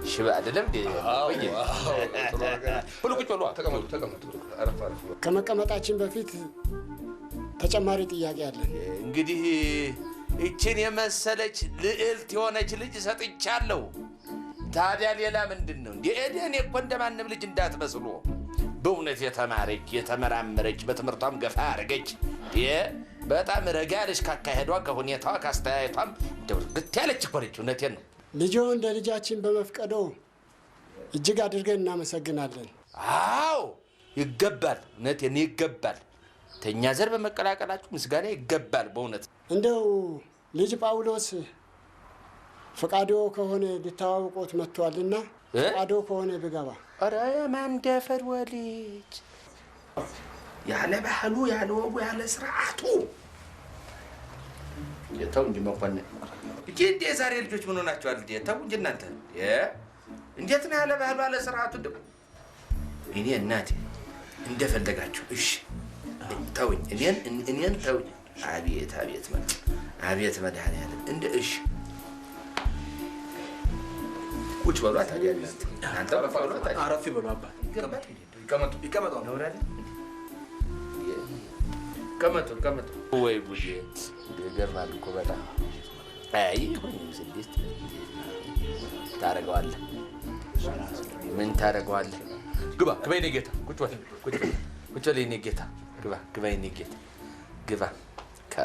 እሺ አይደለም እንዴ? ሁሉ ቁጭ በሉ፣ ተቀመጡ፣ ተቀመጡ። አረፍ አረፍ። ከመቀመጣችን በፊት ተጨማሪ ጥያቄ አለን። እንግዲህ እችን የመሰለች ልዕልት የሆነች ልጅ ሰጥቻለሁ። ታዲያ ሌላ ምንድን ነው እንዴ? ኤደን እኮ እንደማንም ልጅ እንዳትመስሉ በእውነት የተማረች የተመራመረች፣ በትምህርቷም ገፋ ያደረገች፣ በጣም ረጋ ያለች ካካሄዷ፣ ከሁኔታዋ፣ ካስተያየቷም እንደው እርግት ያለች እኮ ነች። እውነቴን ነው። ልጆ እንደ ልጃችን በመፍቀዶ እጅግ አድርገን እናመሰግናለን። አዎ ይገባል። እውነቴን ይገባል። ተኛ ዘር በመቀላቀላችሁ ምስጋና ይገባል። በእውነት እንደው ልጅ ጳውሎስ ፈቃዶ ከሆነ ሊተዋወቆት መጥቷልና ፈቃዶ ከሆነ ብገባ። ኧረ ማንደፈር ወልጅ ያለ ባህሉ ያለ ወጉ ያለ ስርዓቱ ተው እንጂ መኮንን። እንጂ እንደ የዛሬ ልጆች ምን ሆናችኋል? እንዴ ተው እንጂ እናንተ። እንዴት ነው ያለ ባህሉ ያለ ስርዓቱ? እኔ እናቴ እንደፈለጋችሁ እሺ ተውኝ፣ እኔን ተውኝ። አቤት አቤት አቤት መድኃኒዓለም እንደ እሺ ቁጭ በሏ ታዲያ እናንተ አረፍ ይበሉ አባት። ይቀመጡ፣ ይቀመጡ። ይቀመጡ፣ ይቀመጡ። ወይ ጉዴ! ይገርማል እኮ በጣም። አይ ስድስት ታደርገዋለህ፣ ምን ታደርገዋለህ? ግባ ግባ፣ የእኔ ጌታ ቁጭ በል፣ ቁጭ በል፣ ቁጭ በል የእኔ ጌታ ግባ፣ ግባ የእኔ ጌታ ግባ። ካ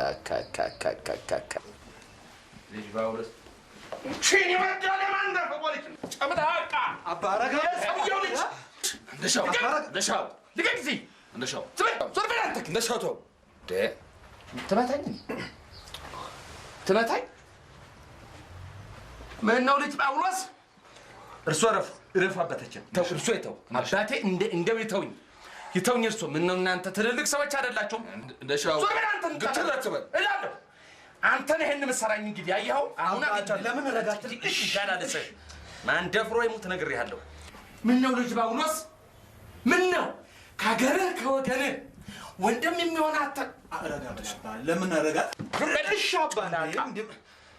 ልጅ ጳውሎስ ቺኒ ወዳለ ማንደፈ ወልጅ ጨምዳቃ አባረጋ የሰውየው ልጅ እንደሻው እንደሻው ልቀቅ እዚህ እንደሻው ዞር በል አንተ እንደሻው ተው ትመታኝ ትመታኝ ምነው ልጅ ጳውሎስ? እርሶ እረፉ እረፉ አባታችን ተው፣ እርሶ ይተው አባቴ እንደው ይተውኝ ይተውኝ እርሶ። ምነው እናንተ ትልልቅ ሰዎች አይደላችሁም? እንደሻው ዞር በል አንተ ግትር አትበል እላለሁ። አንተ ነህ ይሄን የምትሰራኝ እንግዲህ አየኸው። አሁን አግኝቻለሁ። ለምን ረጋት? እሺ ይሻላል። እሰይ ማን ደፍሮ ይሙት ነግሬሃለሁ። ምነው ልጅ ጳውሎስ ምነው ከሀገርህ ከወገንህ ወንድም የሚሆን አተ ለምን ረጋ? እሺ አባ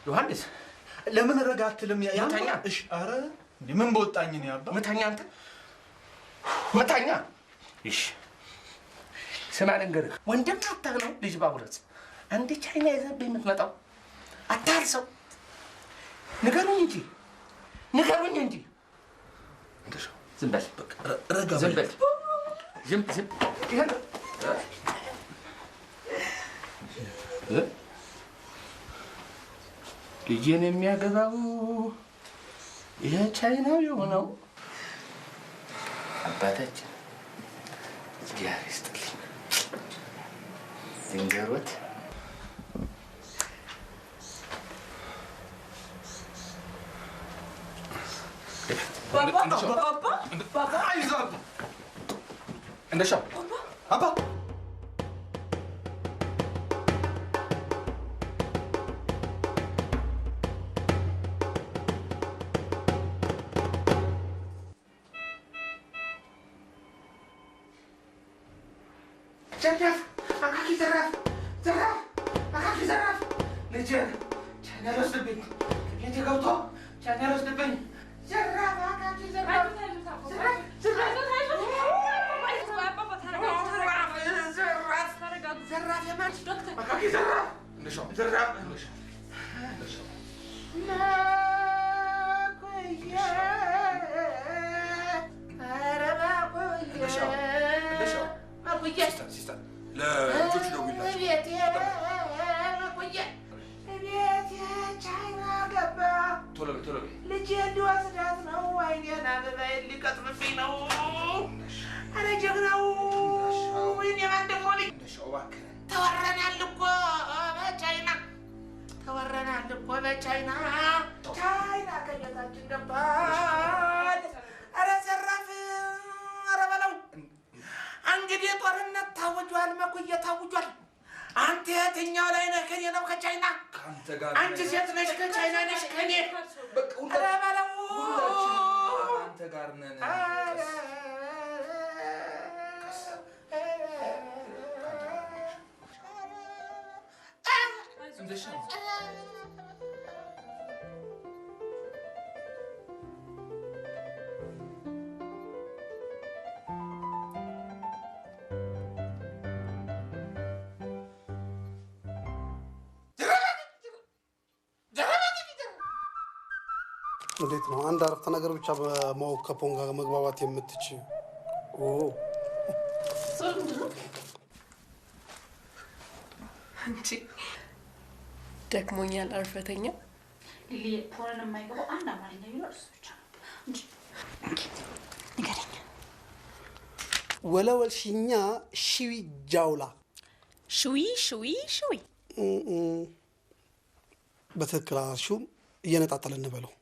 ዮሐንስ ለምን ረጋ አትልም? ምታኛ። እሺ ኧረ ምን በወጣኝ ነው አባ። ምታኛ አንተ ምታኛ። እሺ ስማ ልንገርህ፣ ወንድም አተህ ነው ልጅ ጳውሎስ አንድ ቻይና ይዘህብኝ የምትመጣው አታልሰው። ንገሩኝ እንጂ ንገሩኝ እንጂ። ዝም በል ዝም በል ዝም ዝም። ልጄን የሚያገባው ይሄ ቻይናው የሆነው አባታችን እግዚአብሔር ይስጥልኝ። ልንገሮት እንደሻው አባ ዘራፍ አካኪ ዘራፍ ዘራፍ አካኪ ዘራፍ ልጄን ቻይና ሊወስድብኝ ቤቴ ገብቶ ቻይና ሊወስድብኝ ዘራፍ አካኪ ዘራፍ ዘራፍ ዘራፍ ዘራፍ Sister ለልጆቹ ደውይላቸው። ቤቴ ቻይና ገባ። ቶሎ በይ ቶሎ በይ። ልጄ ሊወስዳት ነው። አይኔን አበባዬን ሊቀጥፍብኝ ነው። ኧረ ጀግናው ወይኔ ማን ደግሞ ልጅ ተወረናል እኮ በቻይና ተወረናል እኮ በቻይና ቻይና ከቤታችን ገባል። ኧረ ዘራፍ ኧረ በለው እንግዲህ ጦርነት ታውጇል። መኩዬ ታውጇል። አንተ የትኛው ላይ ነህ? ከኔ ነው ከቻይና? አንቺ ሴት ነሽ ከቻይና ነሽ ከኔ? ኧረ በለው አንተ ጋር ነን። እንዴት ነው አንድ አረፍተ ነገር ብቻ በማወቅ ከፖን ጋር መግባባት የምትችይው? ኦ አንቺ ደክሞኛል፣ አርፈተኛ ሊሊ ፖንን የማይገባው አንድ አማርኛ ቢኖር እሱ ብቻ ነው። እንጂ ንገረኝ። ወለወልሽኛ ሽዊ ጃውላ ሽዊ ሽዊ ሽዊ በትክክል አላልሽውም። እየነጣጠልን እንበለው።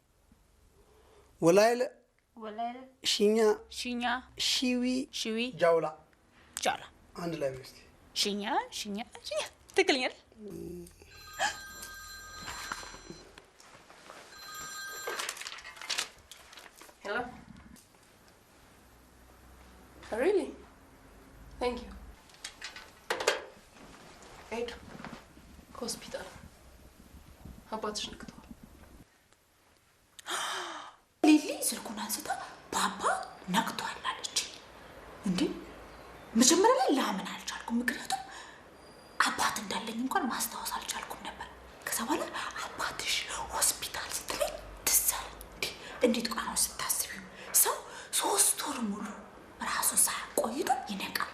ወላይለ ሽኛ ሽኛ ሽዊ ሽዊ ጃውላ ጃውላ አንድ ላይ እስቲ ሽኛ ሽኛ ሽኛ ትክክለኛ አይደል? Hello? Really? Thank you. ኤዱ ከሆስፒታል አባትሽ ነቅተዋል። ሊሊ ስልኩን አንስታ ባባ ነቅቷል አለች። እንዴ መጀመሪያ ላይ ላምን አልቻልኩም፣ ምክንያቱም አባት እንዳለኝ እንኳን ማስታወስ አልቻልኩም ነበር። ከዛ በኋላ አባትሽ ሆስፒታል ስትለኝ ትዝ አለኝ። እንዴ እንዴት ቆይ አሁን ስታስቢው ሰው 3 ወር ሙሉ ራሱን ሳያውቅ ቆይቶ ይነቃል።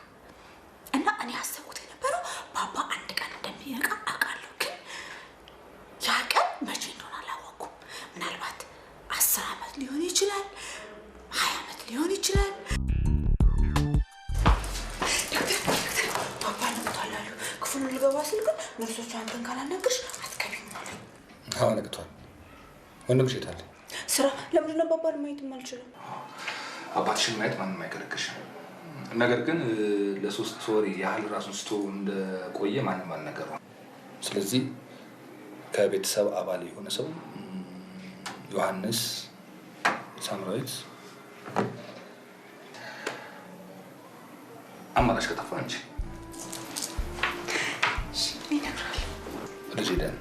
እና እኔ ያሰብኩት የነበረው ባባ አንድ ቀን እንደሚነቃ አውቃለሁ፣ ግን ያ ቀን መቼ እንደሆነ አላወኩም። ምናልባት 10 ዓመት ሊሆን ይችላል፣ 20 ዓመት ሊሆን ይችላል። ዶክተር ባባ ነቅቷል አሉ። ክፍሉ ልገባ ስል ግን ነርሶቹ አንተን ካላናገርሽ አትገቢም አሉ። አዎ ነቅቷል። ወንድምሽ የት አለ? ስራ። ለምንድን ነው ባባን ማየት የማልችለው? አባትሽን ማየት ማንም አይከለክልሽም። ነገር ግን ለ3 ወር ያህል ራሱን ስቶ እንደቆየ ማንም አልነገረውም። ስለዚህ ከቤተሰብ አባል የሆነ ሰው ዮሐንስ፣ ሳምራዊት፣ አማራጭ ከጠፋ አንቺ ይነግራል። ልጅ ሄደን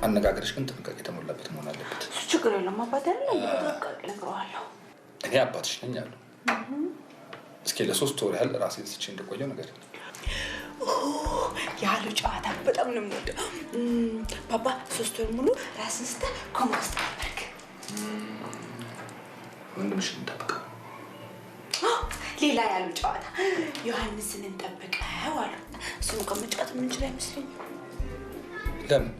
አነጋገርሽ ግን ጥንቃቄ የተሞላበት መሆን አለበት። እሱ ችግር የለውም አባቴ አይደለ እንዴ? በጥንቃቄ እነግረዋለሁ። እኔ አባትሽ ነኝ አሉ። እስኪ ለ3 ወር ያህል ራሴን ስቼ እንደቆየው ነገር ያሉ ጨዋታ በጣም ነው የምወደው። ባባ 3 ወር ሙሉ ራስን ስተህ ኮማ ውስጥ ነበርክ። ወንድምሽን እንጠብቀው። ሌላ ያሉ ጨዋታ ዮሐንስን እንጠብቀው አሉ። እሱን እንኳን መጫወት የምንችል አይመስለኝም። ለምን?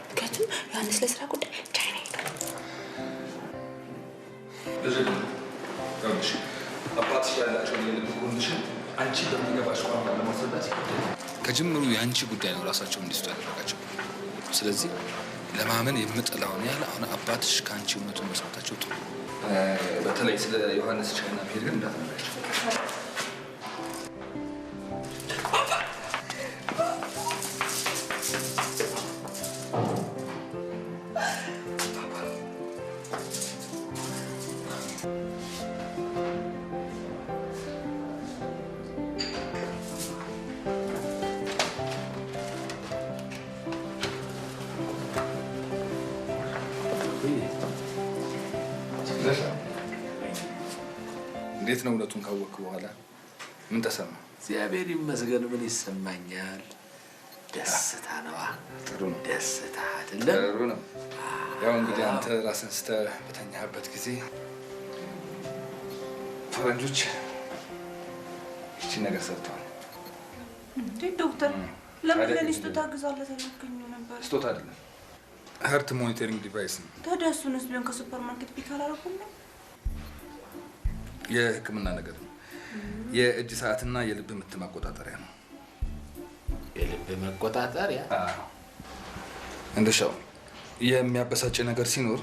ምክንያቱም ዮሐንስ ለስራ ጉዳይ ቻይና ሄዷል። ልጅ አባትሽ ያላቸውን የልብ condition አንቺ በሚገባሽ ቋንቋ ለማስረዳት ይከብዳል። ከጅምሩ የአንቺ ጉዳይ ነው ራሳቸውን እንዲስቱ ያደረጋቸው። ስለዚህ ለማመን የምጠላውን ያህል አሁን አባትሽ ከአንቺ እውነቱን መስማታቸው ጥሩ። በተለይ ስለ ዮሐንስ ቻይና መሄድ ግን እንዳትነግራቸው። እንዴት ነው እውነቱን ካወቅክ በኋላ ምን ተሰማ? እግዚአብሔር ይመስገን ምን ይሰማኛል? ደስታ ነዋ። ጥሩ ነው። ደስታ አይደለም? ጥሩ ነው። ያው እንግዲህ አንተ ራስን ስተህ በተኛህበት ጊዜ ፈረንጆች ይቺን ነገር ሰርተዋል። እንዴ ዶክተር፣ ለምን ለኔ ስጦታ ግዛለት አላልከኝም ነበር? ስጦታ አይደለም፣ heart monitoring device ነው። ታዲያ እሱንስ ቢሆን ከሱፐር ማርኬት pick አላደረኩም ነው? የሕክምና ነገር ነው። የእጅ ሰዓትና የልብ ምት መቆጣጠሪያ ነው። የልብ መቆጣጠሪያ? እንደሻው የሚያበሳጭ ነገር ሲኖር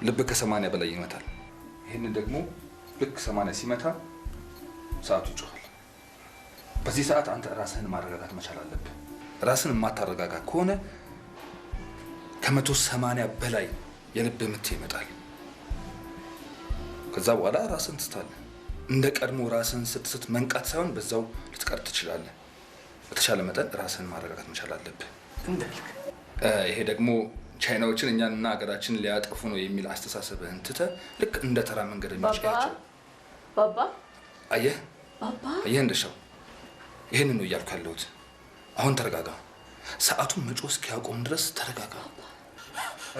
ልብ ከ80 በላይ ይመታል። ይህንን ደግሞ ልክ 80 ሲመታ ሰዓቱ ይጮኻል። በዚህ ሰዓት አንተ ራስህን ማረጋጋት መቻል አለብህ። ራስን የማታረጋጋ ከሆነ ከ180 በላይ የልብ ምት ይመጣል። ከዛ በኋላ ራስን ትስታለህ። እንደ ቀድሞ ራስን ስትስት መንቃት ሳይሆን በዛው ልትቀር ትችላለህ። በተቻለ መጠን ራስን ማረጋጋት መቻል አለብህ። እንዳልክ ይሄ ደግሞ ቻይናዎችን እኛንና ሀገራችንን ሊያጠፉ ነው የሚል አስተሳሰብህን ትተህ ልክ እንደ ተራ መንገደኞች ያቸው። ባባ አየህ ባባ አየህ እንደሻው ይሄንን ነው እያልኩ ያለሁት። አሁን ተረጋጋ። ሰዓቱን መጮህ እስኪያቆም ድረስ ተረጋጋ።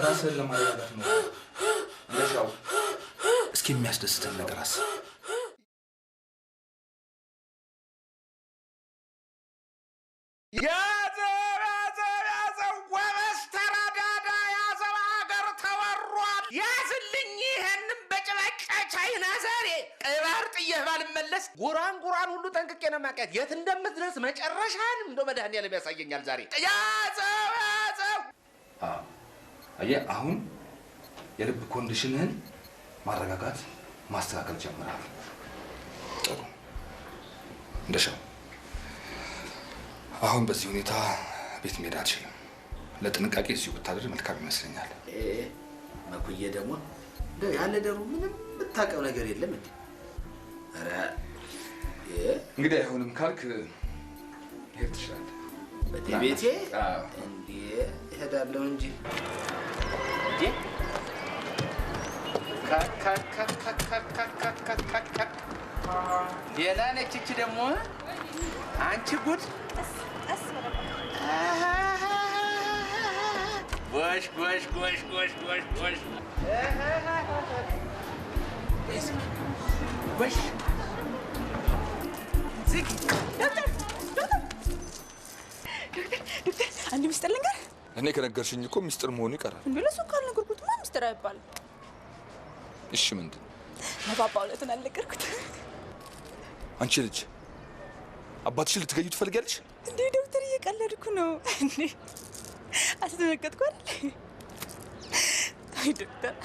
ራስህን ለማረጋጋት ነው እንደሻው። እስኪ የሚያስደስትህን ነገር አስብ። ያዘው ያዘው ያዘው! ጎበዝ ተረዳዳ! ያዘው፣ ሀገር ተወሯል። ያዝልኝ ይሄንን በጭባጫ ቻይና ዛሬ ቀይ ባህር ጥየህ ባልመለስ ጉራን ጉራን ሁሉ ጠንቅቄ ነው የማውቃት። የት እንደምትደርስ መጨረሻን እንደው መድኃኒዓለም ያሳየኛል ዛሬ። ያዘው ያዘው! አየህ፣ አሁን የልብ condition ህን ማረጋጋት ማስተካከል ጀምረሃል። ጥሩ እንደሻው። አሁን በዚህ ሁኔታ ቤት መሄድ አትችልም። ለጥንቃቄ እዚሁ ብታደር መልካም ይመስለኛል። መኩዬ ደግሞ እንደው ያለ ደሩ ምንም የምታውቀው ነገር የለም እንዴ? ኧረ እንግዲህ አይሆንም ካልክ መሄድ ትችላለህ። ወደ ቤቴ እንዴ እሄዳለሁ እንጂ እንዴ። ሌላ ነች እቺ ደግሞ። አንቺ ጉድ! ጎሽ ጎሽ ጎሽ ጎሽ ጎሽ ጎሽ ጎሽ! ዝግ! ዶክተር ዶክተር፣ አንድ ሚስጥር ልንገርህ። እኔ ከነገርሽኝ እኮ ሚስጥር መሆኑ ይቀራል። እንዴ ለእሱ ካልነገርኩትማ ሚስጥር አይባልም። እሺ ምንድን? ለባባ እውነቱን አልነገርኩት። አንቺ ልጅ አባትሽን ልትገዩ ትፈልጊያለሽ? እንዴ ዶክተር፣ እየቀለድኩ ነው። እንዴ አስደነገጥኩ አይደል? አይ ዶክተር፣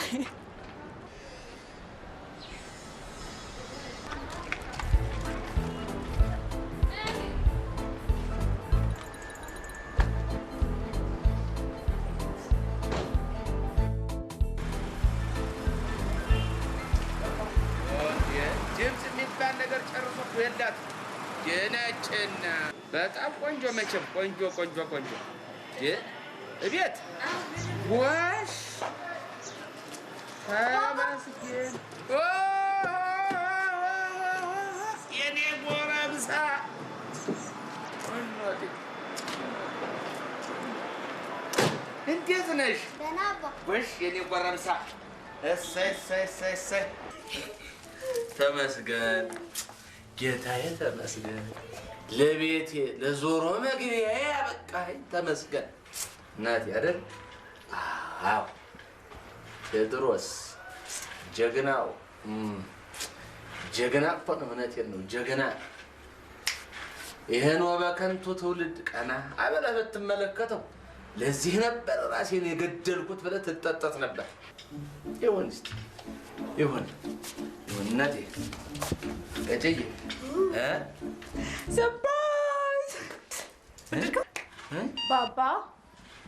ድምፅ የሚባል ነገር ጨርሶ እኮ የላትም። ነጭና በጣም ቆንጆ፣ መቼም ቆንጆ ቆንጆ ቆንጆ እቤት ወሽ ተመስገን። የኔ ጎረምሳ እንዴት ነሽ? ወሽ የኔ ጎረምሳ፣ እሰይ እሰይ እሰይ እሰይ። ተመስገን ጌታዬ፣ ተመስገን። ለቤቴ ለዞሮ መግቢያዬ ያበቃኸኝ ተመስገን። እናቴ አይደል? አዎ። ቴዎድሮስ ጀግናው፣ ጀግና እኮ ነው። እውነቴን ነው፣ ጀግና። ይህን ወበከንቱ ትውልድ ቀና አበለህ ብትመለከተው ለዚህ ነበር ራሴን የገደልኩት ብለህ ትጠጠት ነበር። ይሁን እስኪ ይሁን ይሁን እናቴ ቀጭዬ። Surprise! ባባ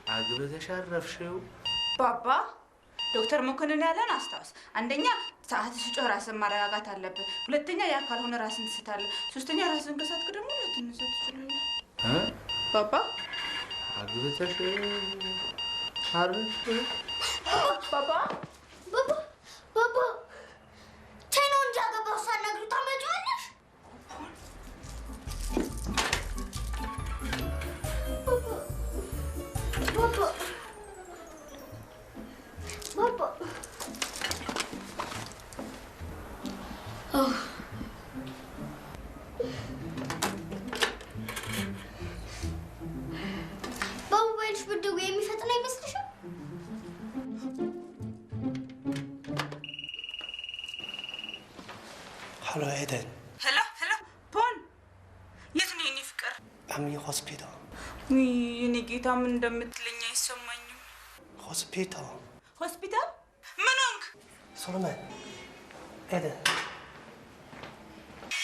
አግብተሽ አረፍሽው? ባባ፣ ዶክተር መኮንን ያለን አስታውስ። አንደኛ ሰዓት ሲጮህ ራስን ማረጋጋት አለብህ። ሁለተኛ ያ ካልሆነ ራስን ትስታለህ። ሶስተኛ ራስን ከሳትክ ደግሞ ልትነሳ ትችላለህ። ባባ አግብተሽ አረፍሽው? ባባ ባባ ባባ፣ ቻይናውን እንዳገባሁ ሳትነግሪው ታመጪዋለሽ? Hello ኤደን። Hello hello፣ ፖን የት ነው የኔ ፍቅር? I'm in hospital። ውይ የኔ ጌታ ምን እንደምትለኝ አይሰማኝም። ሆስፒታል። ሆስፒታል ምን ሆንክ? ሶሎሞን፣ ኤደን።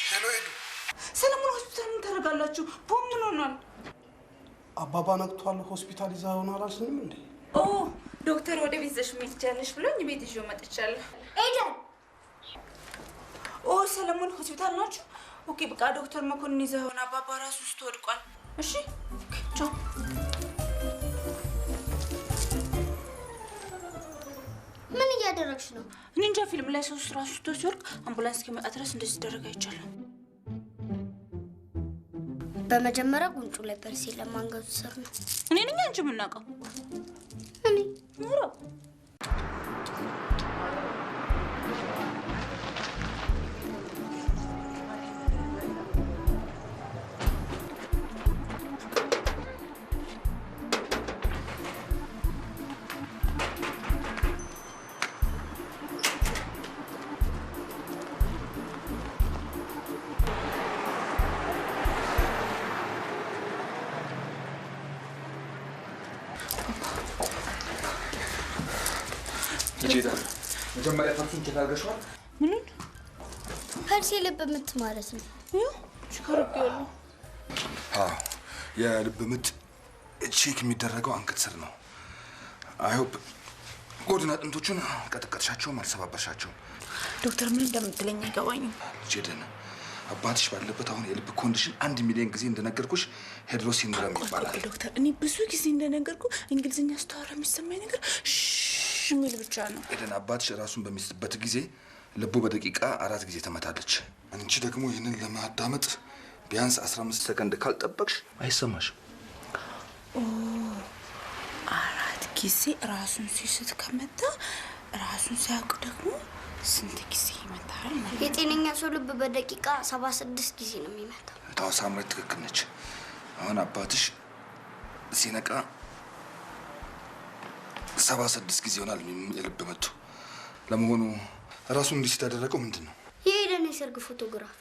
Hello ኤዱ። ሰለሞን ሆስፒታል ምን ታደርጋላችሁ? ፖን ምን ሆኗል? አባባ ነቅቷል። ሆስፒታል ይዛ ሆኗል አላልሽኝም እንዴ? ኦ ዶክተር ወደ ቤት ይዘሽ መሄድ ትችያለሽ ብሎኝ ቤት ይዤው መጥቻለሁ። ኤደን። ኦ ሰለሞን ሆስፒታል ናችሁ? Okay በቃ ዶክተር መኮንን ይዘህ ሆነ አባባ ራሱ ውስጥ ወድቋል። እሺ okay ቻው። ምን እያደረግሽ ነው? እኔ እንጃ ፊልም ላይ ሰው ራሱ ስቶ ሲወድቅ አምቡላንስ እስኪመጣ ድረስ እንደዚህ ሲደረግ አይቻልም። በመጀመሪያ ጉንጩ ላይ pulse የለም አንገቱ ስር ነው። እኔ ነኝ አንቺ የምናውቀው? እኔ ኑሮ መጀመሪያ pulse ኡን check አድርገሽዋል? ምኑን? Pulse የልብ ምት ማለት ነው። ይኸው check አድርጌዋለሁ። አዎ የልብ ምት check የሚደረገው አንገት ስር ነው። I hope ጎድን አጥንቶቹን ቀጥቀጥሻቸውም አልሰባበርሻቸውም። ዶክተር ምን እንደምትለኝ አይገባኝም። ልጄ ደህና አባትሽ ባለበት አሁን የልብ condition 1 ሚሊዮን ጊዜ እንደነገርኩሽ Hurler syndrome ይባላል። ዶክተር እኔ ብዙ ጊዜ እንደነገርኩ እንግሊዝኛ ስታወራ የሚሰማኝ ነገር ሽ የሚል ብቻ ነው። ኤደን አባትሽ ራሱን በሚስትበት ጊዜ ልቡ በደቂቃ 4 ጊዜ ትመታለች። አንቺ ደግሞ ይህንን ለማዳመጥ ቢያንስ 15 ሰከንድ ካልጠበቅሽ አይሰማሽም። ኦ 4 ጊዜ ራሱን ሲስት ከመታ ራሱን ሲያውቅ ደግሞ ስንት ጊዜ ይመታል ማለት ነው? የጤነኛ ሰው ልብ በደቂቃ 76 ጊዜ ነው የሚመታው። ታው ሳምረት ትክክል ነች። አሁን አባትሽ ሲነቃ 76 ጊዜ ይሆናል የልብ መቱ። ለመሆኑ ራሱን እንዲስት ያደረገው ምንድን ነው? የኤደን የሰርግ ፎቶግራፍ።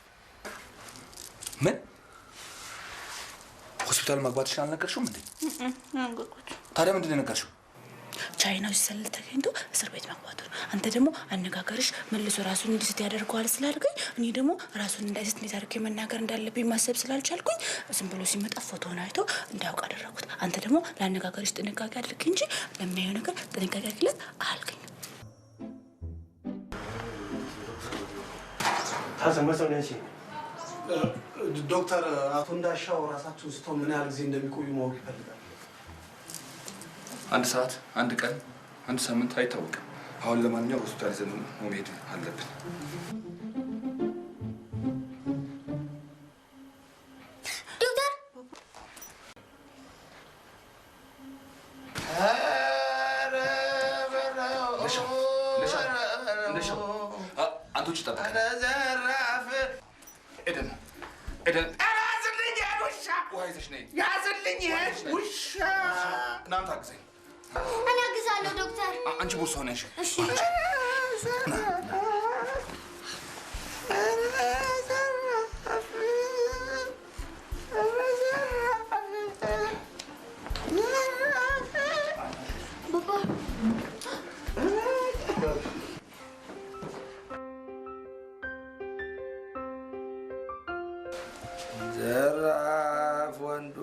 ምን? ሆስፒታል መግባትሽን አልነገርሽውም እንዴ? ነገርኩት። ታዲያ ምንድን ነው የነገርሽው? ቻይናው ሲሰልል ተገኝቶ እስር ቤት መግባቱ ነው። አንተ ደግሞ አነጋገርሽ መልሶ ራሱን እንዲስት ያደርገዋል ስላልከኝ እኔ ደግሞ ራሱን እንዳይስት እንዴት አድርጌ መናገር እንዳለብኝ ማሰብ ስላልቻልኩኝ ዝም ብሎ ሲመጣ ፎቶውን አይቶ እንዳያውቅ አደረኩት። አንተ ደግሞ ለአነጋገርሽ ጥንቃቄ አድርግ እንጂ ለሚያየው ነገር ጥንቃቄ አድርጊለት አልከኝ። 他什么时候能醒？ ዶክተር አቶ እንዳሻው ራሳቸውን ስተው ምን ያህል ጊዜ እንደሚቆዩ ማወቅ ይፈልጋል። አንድ ሰዓት፣ አንድ ቀን፣ አንድ ሳምንት አይታወቅም። አሁን ለማንኛውም ሆስፒታል ይዘን መሄድ አለብን። ዶክተር እንደሻው አንተ ውጭ ጠብቀን። ኤደን ኤደን፣ ያዝልኝ ይሄን ውሻ! ውሃ ይዘሽ ነይ። ያዝልኝ ይሄን ውሻ! እናንተ አግዘኝ። እኔ አግዛለሁ ዶክተር። አንቺ ቦርሳውን ያዥ። እሺ። ባባ ዘራፍ ወንዶ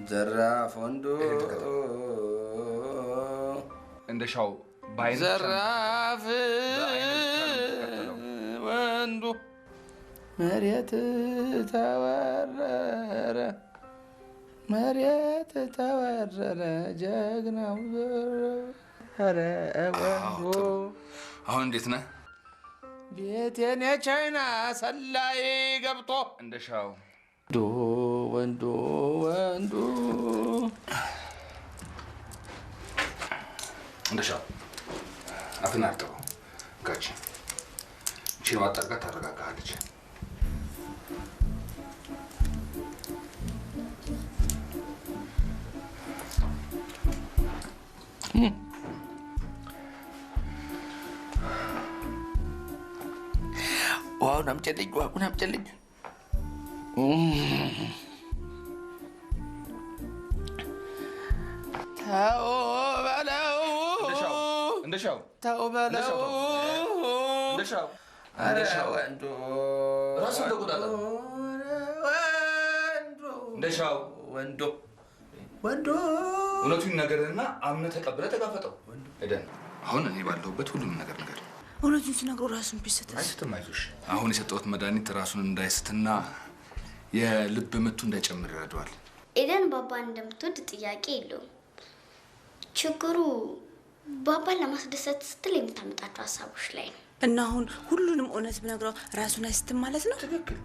ዘራፍ ወንዶ እንደሻው በአይን ብቻ ነው። ዘራፍ ወንዱ መሬት ተወረረ መሬት ተወረረ ጀግናው ዘረ ወንዱ። አሁን እንዴት ነህ? ቤቴን የቻይና ሰላይ ገብቶ እንደሻው ዶ ወንዶ ወንዱ እንደሻው አፍን አርጥበው ጋች ይህቺን ዋጥ አድርጋ ታረጋጋለች። ውሃውን አምጪልኝ፣ ውሃውን አምጪልኝ። ተው በለው እንደሻው፣ ተው በለው እንደሻው፣ ኧረ ወንዶ ራሱን ተቆጣጠር። እንደሻው ወንዶ ወንዶ እውነቱን ነገርና አምነህ ተቀብለህ ተጋፈጠው። ኤደን፣ አሁን እኔ ባለሁበት ሁሉንም ነገር ንገር። እውነቱን ስነግረው ራሱን ቢስትስ? አይስትም፣ አይዞሽ። አሁን የሰጠሁት መድኃኒት ራሱን እንዳይስትና የልብ ምቱ እንዳይጨምር ይረዳዋል። ኤደን ባባን እንደምትወድ ጥያቄ የለውም። ችግሩ ባባን ለማስደሰት ስትል የምታመጣቸው ሀሳቦች ላይ ነው። እና አሁን ሁሉንም እውነት ብነግረው ራሱን አይስትም ማለት ነው? ትክክል።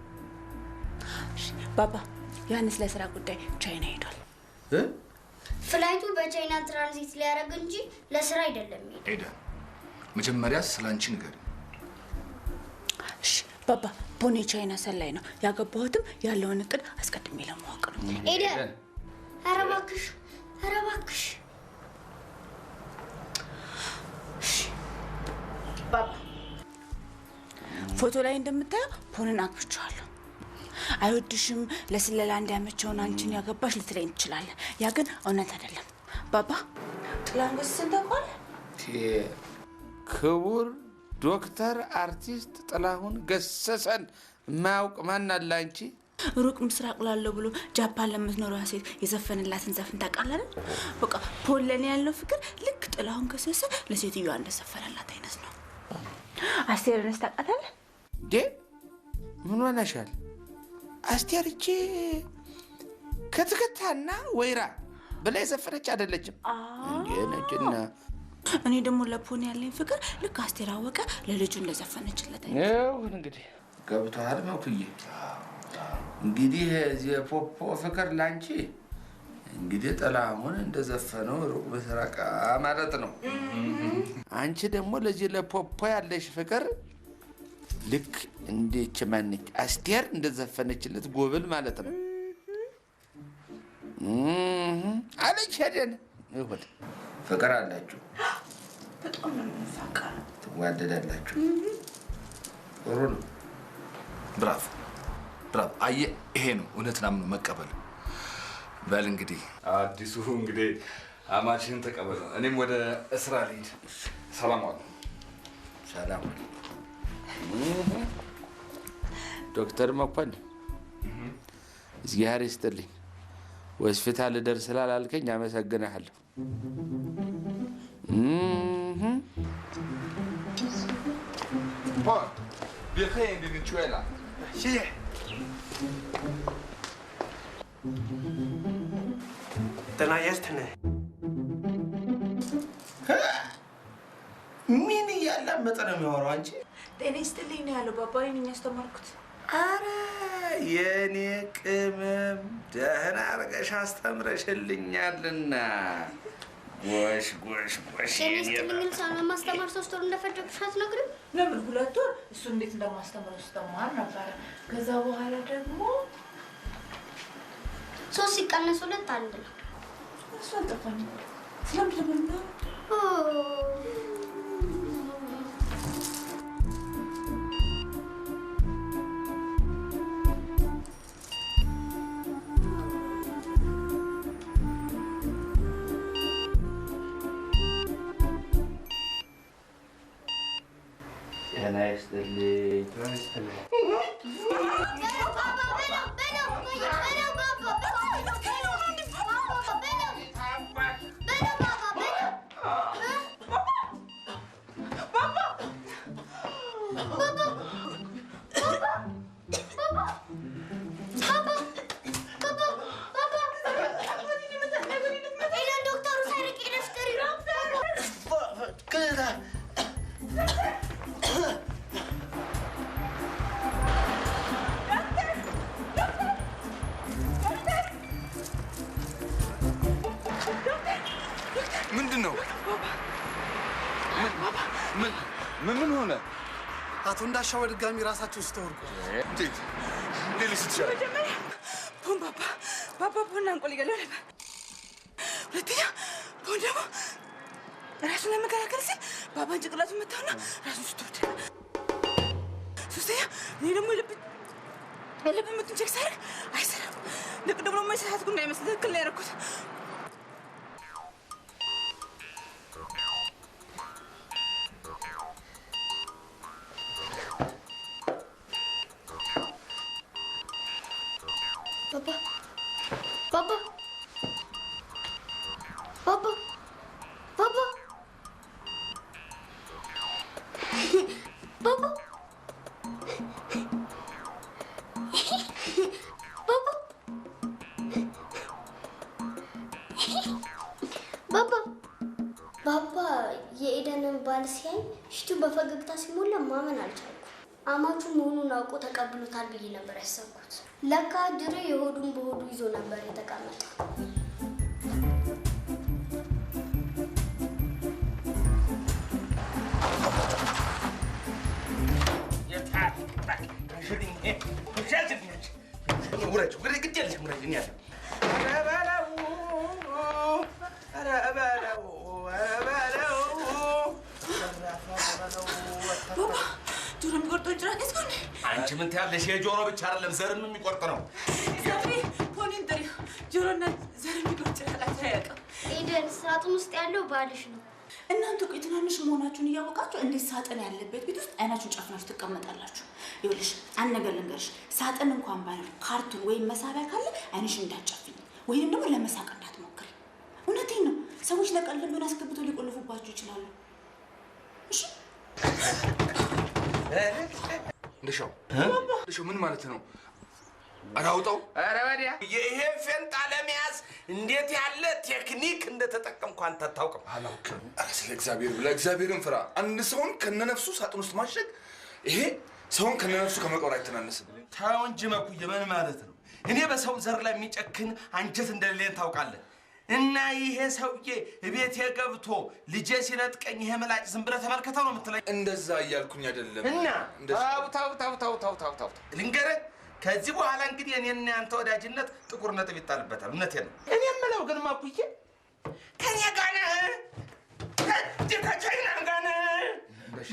ባባ፣ ዮሐንስ ለስራ ጉዳይ ቻይና ሄዷል። Flight ኡ በቻይና ትራንዚት ሊያደርግ እንጂ ለስራ አይደለም። ኤደን፣ መጀመሪያ ስለ አንቺ ንገሪኝ። እሺ ባባ፣ ቦኔ ቻይና ሰላይ ነው። ያገባሁትም ያለውን እቅድ አስቀድሜ ለማወቅ ነው። ኤደን፣ ኧረ እባክሽ፣ ኧረ እባክሽ ባባ፣ ፎቶ ላይ እንደምታየው ፖንን አግብቼዋለሁ። አይወድሽም፣ ለስለላ እንዲያመቸውን አንቺን ያገባሽ ልትለኝ ትችላለህ። ያ ግን እውነት አይደለም ባባ። ጥላሁን ገሰሰን ታውቀዋለህ? ክቡር ዶክተር አርቲስት ጥላሁን ገሰሰን የማያውቅ ማን አለ? አንቺ ሩቅ ምስራቅ ላለው ብሎ ጃፓን ለምትኖረዋ ሴት የዘፈንላትን ዘፈን ታውቃለህ? በቃ ፖል ለኔ ያለው ፍቅር ልክ ጥላሁን ገሰሰ ለሴትዮዋ እንደዘፈነላት አይነት ነው። አስቴርንስ ታውቃታለህ? እንዴ ምን ሆነሻል? አስቴር እቺ ከትክታና ወይራ ብላ የዘፈነች አይደለችም እንዴ? ነችና። እኔ ደግሞ ለፖን ያለኝ ፍቅር ልክ አስቴር አወቀ ለልጁ እንደዘፈነችለት አይነት። ይሁን እንግዲህ ገብቶሃል መኩዬ። እንግዲህ የፖፖ ፍቅር ላንቺ እንግዲህ ጥላሁን እንደዘፈነው ሩቅ ምስራቅ ማለት ነው። አንቺ ደግሞ ለዚህ ለፖፖ ያለሽ ፍቅር ልክ እንዴች ማነች አስቴር እንደዘፈነችለት ጎብል ማለት ነው አለች። ሄደን ይሁን ፍቅር አላችሁ፣ በጣም ነው የምንፋቀረው፣ ትዋደዳላችሁ። ጥሩ ነው። ብራቮ ብራቮ። አየህ፣ ይሄ ነው እውነትን አምኖ መቀበል። በል እንግዲህ አዲሱ እንግዲህ አማችህን ተቀበል። እኔም ወደ እስራ ልሂድ። ሰላም ዋሉ። ሰላም ዋሉ። ዶክተር መኮንን እግዚአብሔር ይስጥልኝ። ሆስፒታል ልደርስ ስላላልከኝ አመሰግንሃለሁ። ጤና ይስጥልኝ። ምን እያላመጠ ነው የሚያወራው? አንቺ ጤና ይስጥልኝ ነው ያለው ባባ። እኔ ነኝ ያስተማርኩት። ኧረ የኔ ቅመም ደህና አድርገሽ አስተምረሽልኛልና። ጎሽ ጎሽ ጎሽ። ጤና ይስጥልኝን ለማስተማር 3 ወር እንደፈጀብሽ አትነግሪም? ለምን 2 ወር? እሱ እንዴት እንደማስተምረው ስተማር ነበረ። ከዛ በኋላ ደግሞ 3 ሲቀነስ 2 1 ነው። እሱ አልጠፋኝም። ስለምንድን ነው? ጤና ይስጥልኝ። ምንድን ነው? ምን ሆነ? አቶ እንዳሻው በድጋሚ ራሳቸው ስተወርቁ። እንዴት እንዴት ሊስት ይችላል? መጀመሪያ ፖን ባባ ባባ ፖን አንቆ ሊገለው ነበር። ሁለተኛ ፖን ደግሞ ራሱን ለመከላከል ሲል ባባን ጭንቅላቱን መታውና ራሱን ስቶ ወደቀ። ሶስተኛ እኔ ደግሞ የልብ ምቱን check ሳደርግ አይሰራም። ለቅድም ደግሞ የሳትኩ እንዳይመስል ትክክል ነው ያደረኩት። ባባ ባባ ባባ ባባ ባባ ባባ ባባ ባባ የኤደንን ባል ሲያይ ፊቱ በፈገግታ ሲሞላ ማመን አልቻልኩም። አማቹ መሆኑን አውቆ ተቀብሎታል ብዬ ነበር ያሰብኩት። ለካ ድሬ የሆዱን በሆዱ ይዞ ነበር የተቀመጠው። ባባ ጆሮ የሚቆርጠውን ጭራቅ ያዝኩ። አንቺ ምን ትያለሽ? የጆሮ ብቻ አይደለም ዘርም የሚቆርጥ ነው። ሰፊ ፖኒን ጥሪው። ጆሮና ዘር የሚቆርጥ ጭራቅ አያውቅም። ኤደን፣ ሳጥን ውስጥ ያለው ባልሽ ነው። እናንተ ቆይ ትናንሽ መሆናችሁን እያወቃችሁ እንዴት ሳጥን ያለበት ቤት ውስጥ አይናችሁን ጨፍናችሁ ትቀመጣላችሁ? ይኸውልሽ አንድ ነገር ልንገርሽ፣ ሳጥን እንኳን ባይኖር ካርቱን ወይም መሳቢያ ካለ አይንሽን እንዳትጨፍኝ ወይንም ደግሞ ለመሳቅ እንዳትሞክሪ። እውነቴን ነው። ሰዎች ለቀልድ ቢሆን አስገብተው ሊቆልፉባችሁ ይችላሉ። እሺ እንደሻው እንደሻው ምን ማለት ነው? ኧረ አውጣው! ኧረ ወዲያ ይሄ ፌንጣ ለመያዝ እንዴት ያለ ቴክኒክ እንደተጠቀምኩ አንተ አታውቅም። አላውቅም። ኧረ ስለ እግዚአብሔር ብለህ እግዚአብሔርን ፍራ። አንድ ሰውን ከነነፍሱ ሳጥን ውስጥ ማሸግ ይሄ ሰውን ከነነፍሱ ከመቅበር አይተናነስም። ተው እንጂ መኩዬ፣ ምን ማለት ነው? እኔ በሰው ዘር ላይ የሚጨክን አንጀት እንደሌለኝ ታውቃለህ። እና ይሄ ሰውዬ እቤቴ ገብቶ ልጄ ሲነጥቀኝ ይሄ ምላጭ ዝም ብለህ ተመልከተው ነው የምትለኝ? እንደዛ እያልኩኝ አይደለም። እና ተው ተው ተው ተው ተው ተው ተው ልንገርህ፣ ከዚህ በኋላ እንግዲህ እኔና ያንተ ወዳጅነት ጥቁር ነጥብ ይጣልበታል። እውነቴን ነው። እኔ የምለው ግን ማኩዬ ከእኔ ጋር ነህ? ከቻይና ጋር ነህ?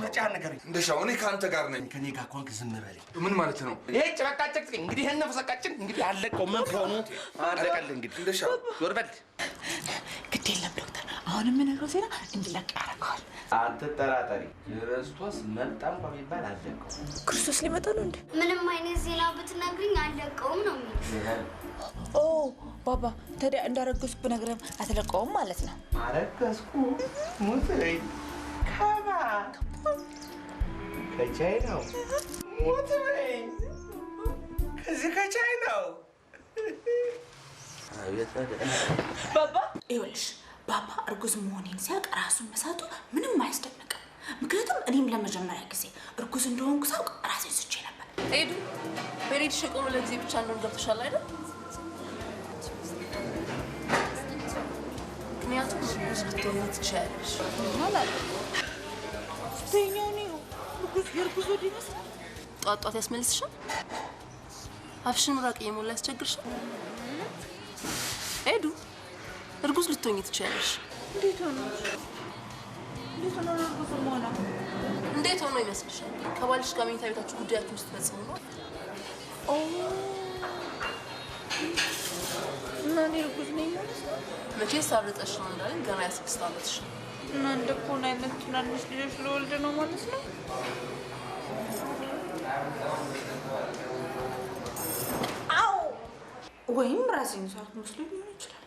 ምርጫ ንገረኝ። እንደሻው እኔ ከአንተ ጋር ነኝ። ከእኔ ጋር ከሆንክ ዝም በለኝ። ምን ማለት ነው? ይሄ ጭበቃጨቅ እንግዲህ ይሄን ነፍሰቃችን እንግዲህ አለቀው። ምን ሆኑ አለቀልህ። እንግዲህ እንደሻው ዞር በል። ግድ የለም ዶክተር፣ አሁን የምነግረው ዜና እንዲለቅ ያደርገዋል። አትጠራጠሪ፣ ክርስቶስ መጣ እንኳን ቢባል አለቀው። ክርስቶስ ሊመጣ ነው እንዴ? ምንም አይነት ዜና ብትነግሪኝ አለቀውም ነው የሚልሽ። ኦ ባባ፣ ታዲያ እንዳረገዝኩ ብነግርህም አትለቀውም ማለት ነው? አረገዝኩ ሙትይ ከማ ከቻይናው ሙት በይኝ። ከዚህ ከቻይናው ባባ ይኸውልሽ፣ ባባ እርጉዝ መሆኔን ሲያውቅ ራሱን መሳቱ ምንም አያስደንቅም። ምክንያቱም እኔም ለመጀመሪያ ጊዜ እርጉዝ እንደሆንኩ ሳውቅ ራሴን ስቼ ነበር። ኤዱ period ሽ የቆመ ለጊዜ ብቻ እንደሆነ ገብቶሻል አይደል? ምክንያቱም እርጉዝ ልትሆኚ ትችያለሽ። ስተኛው ነው የእርጉዝ ወድ ይመስላል። ጧት ጧት ያስመልስሻል። አፍሽን ምራቅ እየሞላ ያስቸግርሻል። ኤዱ እርጉዝ ልትሆኚ ትችያለሽ። እንዴት ሆኖ እንዴት ሆኖ ነው እርጉዝ የምሆነው? እንዴት ሆኖ ይመስልሻል? ከባልሽ ጋር መኝታ ቤታችሁ ጉዳያችሁን ስትፈጽሙ ነው። ኦ እና እኔ እርጉዝ ነኝ ማለት ነው? መቼስ አብልጠሽ ነው እንዳለኝ ገና 26 ዓመትሽ ነው። እና እንደ ኮን አይነት ትናንሽ ልጆች ልወልድ ነው ማለት ነው? አዎ ወይም ራሴን ሳት መስሎ ሊሆን ይችላል።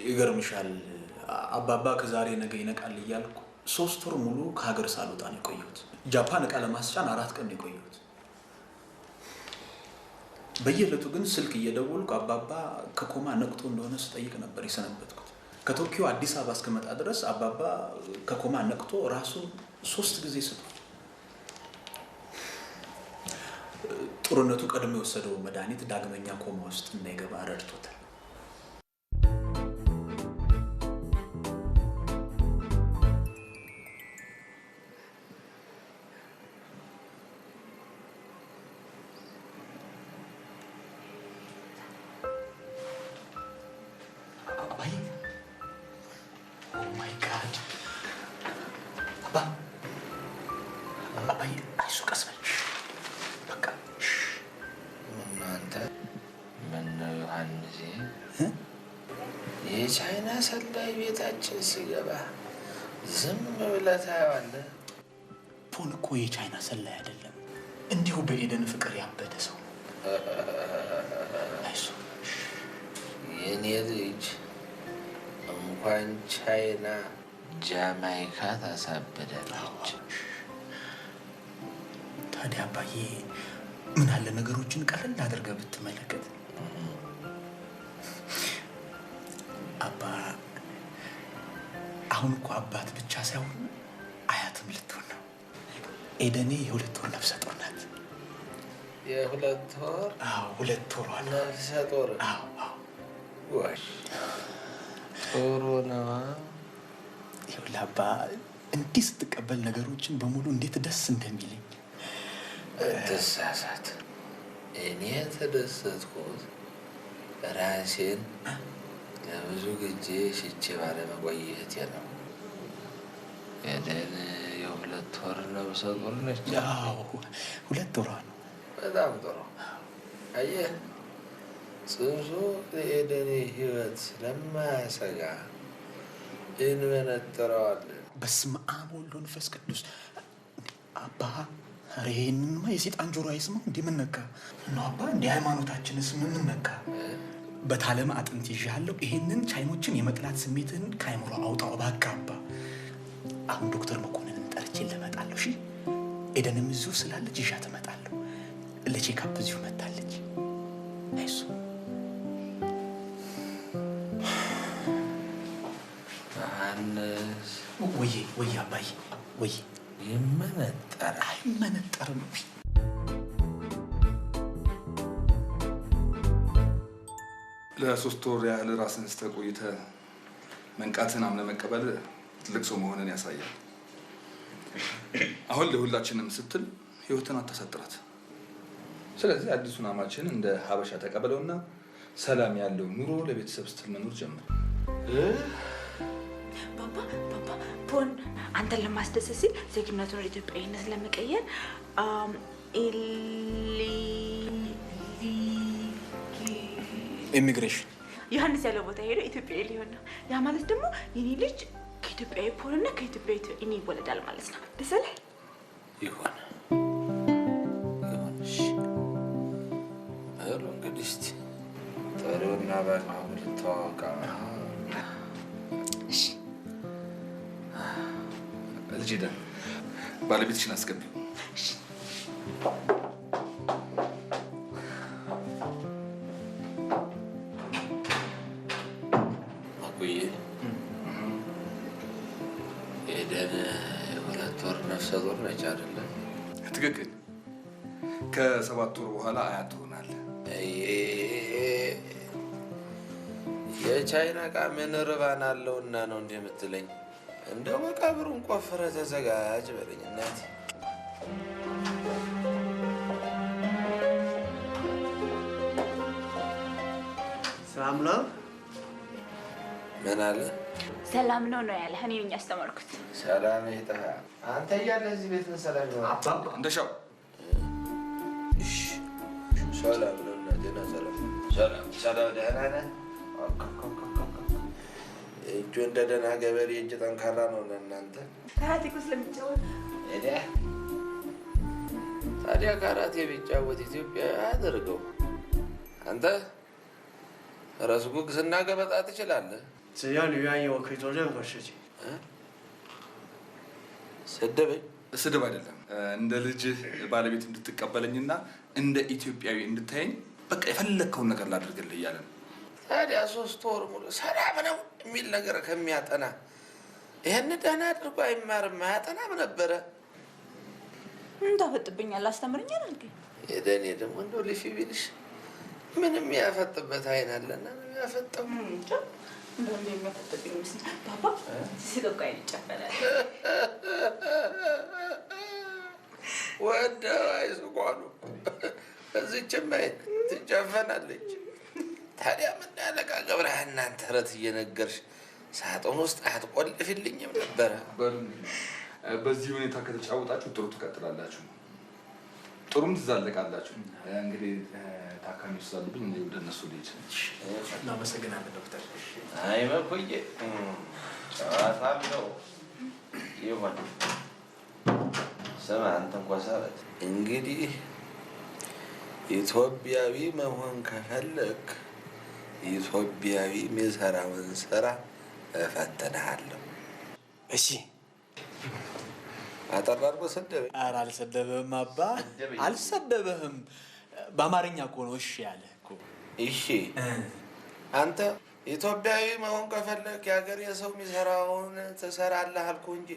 ይገርምሻል፣ አባባ ከዛሬ ነገ ይነቃል እያልኩ 3 ወር ሙሉ ከሀገር ሳልወጣ ነው የቆየሁት። ጃፓን እቃ ለማስጫን 4 ቀን ነው የቆየሁት። በየዕለቱ ግን ስልክ እየደወልኩ አባባ ከኮማ ነቅቶ እንደሆነ ስጠይቅ ነበር የሰነበትኩት። ከቶኪዮ አዲስ አበባ እስከመጣ ድረስ አባባ ከኮማ ነቅቶ ራሱን 3 ጊዜ ስቷል። ጥሩነቱ ቀድሞ የወሰደው መድኃኒት ዳግመኛ ኮማ ውስጥ እንዳይገባ ረድቶታል። አባዬ አይዞህ፣ ቀስ በል። የቻይና ሰላይ ቤታችን ሲገባ ዝም ብለህ ታየዋለህ። ፖን እኮ የቻይና ሰላይ አይደለም፣ እንዲሁ በኤደን ፍቅር ያበደ ሰው። አይዞህ የኔ ልጅ፣ እንኳን ቻይና ጃማይካ ታሳብዳለች። ታዲያ አባዬ ምን አለ ነገሮችን ቀለል አድርገህ ብትመለከት። አባ፣ አሁን እኮ አባት ብቻ ሳይሆን አያትም ልትሆን ነው። ኤደኔ የ2 ወር ነፍሰ ጡር ናት። የ2 ወር? አዎ፣ 2 ወሯ ነው። ነፍሰ ጡር? አዎ አዎ። ጎሽ፣ ጥሩ ነዋ። ይኸውልህ አባ፣ እንዲህ ስትቀበል ነገሮችን በሙሉ እንዴት ደስ እንደሚለኝ። አትሳሳት። እኔ የተደሰትኩት ራሴን ለብዙ ጊዜ ሽቼ ባለመቆየቴ ነው። ኤደን የ2 ወር ነፍሰ ጡር ነች። አዎ፣ 2 ወሯ ነው። በጣም ጥሩ። አየህ፣ ጽንሱ ለኤደን ሕይወት ስለማያሰጋ እንመነጥረዋለን። በስመ አብ ወወልድ ወመንፈስ ቅዱስ። አባ፣ ኧረ ይሄንንማ የሴጣን ጆሮ አይስማው። እንዴ ምን ነካ ነው አባ? እንደ ሃይማኖታችንስ ምን ነካ? በታለመ አጥንት ይዣለሁ። ይሄንን ቻይኖችን የመጥላት ስሜትህን ከአይምሮ አውጣው እባክህ አባ። አሁን ዶክተር መኮንንን ጠርቼ እመጣለሁ። እሺ፣ ኤደንም እዚሁ ስላለች ይዣት እመጣለሁ። ለ checkup እዚሁ መታለች። አይዞህ። ዮሐንስ። ወዬ ወዬ አባዬ ወዬ። ይመነጠራል። አይመነጠርም። ለ3 ወር ያህል ራስን ስተህ ቆይተህ መንቃትን አምነህ መቀበል ትልቅ ሰው መሆንን ያሳያል። አሁን ለሁላችንም ስትል ህይወትን አታሳጥራት። ስለዚህ አዲሱን አማችን እንደ ሀበሻ ተቀበለውና ሰላም ያለው ኑሮ ለቤተሰብ ስትል መኖር ጀምር። ባባ፣ ባባ፣ ፖን አንተን ለማስደሰት ሲል ዜግነቱን ወደ ኢትዮጵያዊነት ለመቀየር ኢሚግሬሽን ዮሐንስ ያለው ቦታ ሄዶ ኢትዮጵያዊ ሊሆን ነው። ያ ማለት ደግሞ የኔ ልጅ ከኢትዮጵያዊ ፖል እና ከኢትዮጵያዊ እኔ ይወለዳል ማለት ነው። ደስ አለህ? ይሁን ይሁን። እሺ በሉ እንግዲህ እስኪ ጥሩና በአግባቡ ልተዋወቃ። እሺ ልጅ ኤደን፣ ባለቤትሽን አስገቢው። አጉዬ፣ ኤደን የ2 ወር ነፍሰ ጡር ነች አይደለ? ትክክል። ከ7 ወር በኋላ አያት ትሆናለህ። የቻይና ዕቃ ምን ርባን አለውና ነው እንዲህ የምትለኝ? እንደው መቃብሩን ቆፍረህ ተዘጋጅ በለኝ እናቴ። ሰላም ነው። ምን አለ? ሰላም ነው ነው ያለህ። እኔ ነኝ ያስተማርኩት። ሰላም ይጥፋ። አንተ እያለህ እዚህ ቤት ምን ሰላም ይሆናል? እንደሻው። ሰላም ነው እናቴ፣ ና ሰላም ሰላም ሰላም። ደህና ነህ? እጁ እንደ ደህና ገበሬ እጅ ጠንካራ ነው ለእናንተ። ካራቴ እኮ ስለሚጫወት። እዲያ ታዲያ ካራቴ ቢጫወት ኢትዮጵያ አያደርገው። አንተ ፈረስ ጉግስና ገበጣ ትችላለህ። 只要你愿意，我可以做任何事情。 ሰደበኝ። ስድብ አይደለም። እንደ ልጅህ ባለቤት እንድትቀበለኝና እንደ ኢትዮጵያዊ እንድታየኝ በቃ የፈለግከውን ነገር ላድርግልህ እያለ ነው። ታዲያ 3 ወር ሙሉ ሰላም ነው የሚል ነገር ከሚያጠና ይህን ደህና አድርጎ አይማርም አያጠናም ነበረ። ምን ታፈጥብኛለህ? አስተምረኛል አልከኝ። የደኔ ደግሞ እንደው ልፊ ቢልሽ ምንም ያፈጥበት አይን አለና ነው ያፈጠው። እንደው የሚያፈጥብኝ ይመስለኛል። ባባ፣ ሲስቅ እኮ አይን ይጨፈናል። ወደው አይስቋሉ። እዚችም አይን ትጨፈናለች። ታዲያ ምን ያለቃ ገብረሃናን ተረት እየነገርሽ ሳጥን ውስጥ አትቆልፊልኝም ነበረ? በሉ እንግዲህ፣ በዚህ ሁኔታ ከተጫወጣችሁ ጥሩ ትቀጥላላችሁ። ጥሩም ትዛለቃላችሁ። እንግዲህ ታካሚዎች ስላሉብኝ እኔ ወደ እነሱ ልሂድ። እናመሰግናለን ዶክተር። አይ መኩዬ ጨዋታም ነው ይሁን። ስማ አንተ እንኳ ሰረት እንግዲህ ኢትዮጵያዊ መሆን ከፈለክ ኢትዮጵያዊ የሚሰራውን ስራ እፈትንሃለሁ። እሺ። አጠር አድርጎ ሰደበኝ። ኧረ አልሰደበህም አባ፣ አልሰደበህም። በአማርኛ እኮ ነው እሺ ያለህ እኮ። እሺ አንተ ኢትዮጵያዊ መሆን ከፈለክ የሀገር የሰው የሚሰራውን ትሰራለህ አልኩህ እንጂ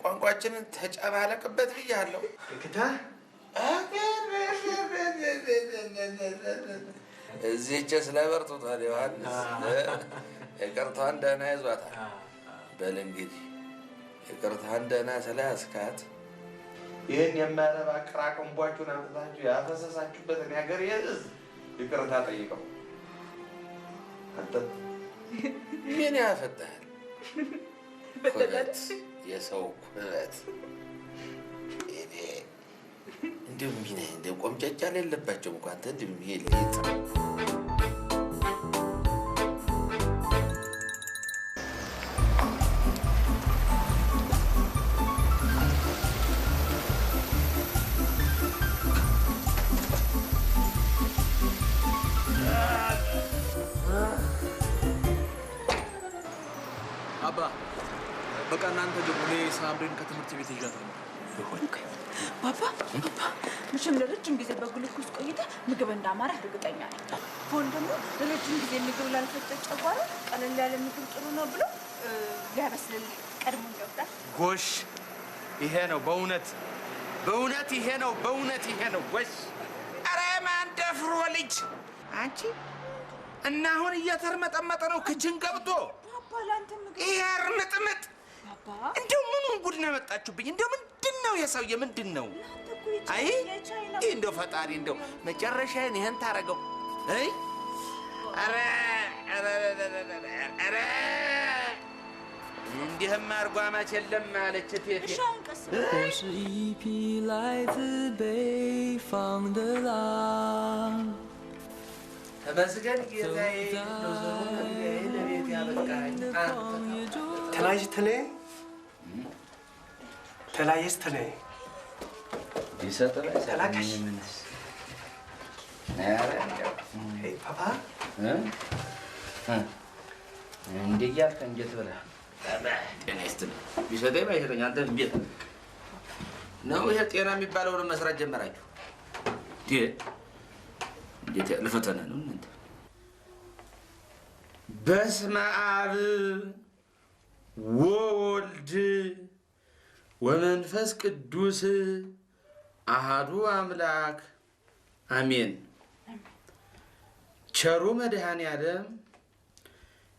ቋንቋችንን ተጨማለቅበት ብያለሁ። እዚህ ጭስ ላይ በርትቷል ዮሐንስ። ይቅርታዋን ደህና ይዟታል። በል እንግዲህ ይቅርታዋን ደህና ስለያዝካት ይህን የማይረባ ቅራቅንቧችሁን አምጥታችሁ ያፈሰሳችሁበትን የሀገር የህዝብ ይቅርታ ጠይቀው። አንተ ምን ያፈጥሃል? ኩበት፣ የሰው ኩበት። እኔ እንዲሁ ምን እንደ ቆምጨጫ የለባቸውም እኮ አንተ እንዲሁ ይሄ ሊጥ አባ በቃ እናንተ ግቡ። እኔ ሳምሪን ከትምህርት ቤት ይዣታለሁ። ባባ ባባ መቼም ለረጅም ጊዜ በግሉኮስ ቆይተህ ምግብ እንዳማረህ እርግጠኛ ነኝ። ፎን ደግሞ ለረጅም ጊዜ ምግብ ላልፈጨ ጨጓራ ቀለል ያለ ምግብ ጥሩ ነው ብሎ ሊያበስልልህ ቀድሞ እንዲወጣ። ጎሽ ይሄ ነው በእውነት በእውነት ይሄ ነው በእውነት ይሄ ነው። ጎሽ ኧረ ማን ደፍሮ ልጅ አንቺ እና አሁን እየተርመጠመጠ ነው ክችን ገብቶ ይሄ እርምጥምጥ እንደው ምኑን ጉድ ነው ያመጣችሁብኝ? እንደው ምንድን ነው የሰውዬ ምንድን ነው? አይ እንደው ፈጣሪ እንደው መጨረሻዬን ይሄን ታረገው። አይ ኧረ ኧረ ኧረ እንዲህም አድርጎ አማች የለም አለች እቴቴ። 我是一匹来自北方的狼。 ተመስገን ጌታዬ፣ እንደው ዘሩን ከብያዬ ለቤት ያበቃኸኝ አንተ። ተለያይተን ተለያይተን ተላካሽ ፓፓ እንዲህ እያልክ እንዴት ብለህ ጤና ይስጥልኝ። ቢሰጠኝ ባይሰጠኝ አንተ እንዴት ነው ይሄ ጤና የሚባለውን መስራት ጀመራችሁ? እንዴት ያለ ፈተና ነው እናንተ። በስመ አብ ወወልድ ወመንፈስ ቅዱስ አሃዱ አምላክ አሜን። ቸሩ መድኃኔዓለም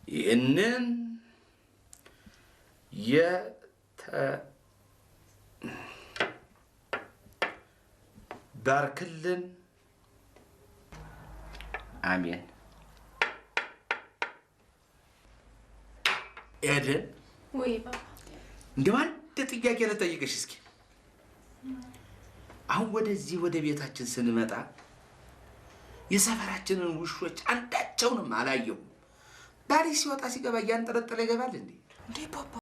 ይህንን ባርክልን፣ አሜን። ኤደን ወይ ባባ፣ እንደው አንድ ጥያቄ ልጠይቅሽ እስኪ። አሁን ወደዚህ ወደ ቤታችን ስንመጣ የሰፈራችንን ውሾች አንዳቸውንም አላየሁም። ባሪ ሲወጣ ሲገባ እያንጠለጠለ ይገባል እንዴ? እንዴ ባባ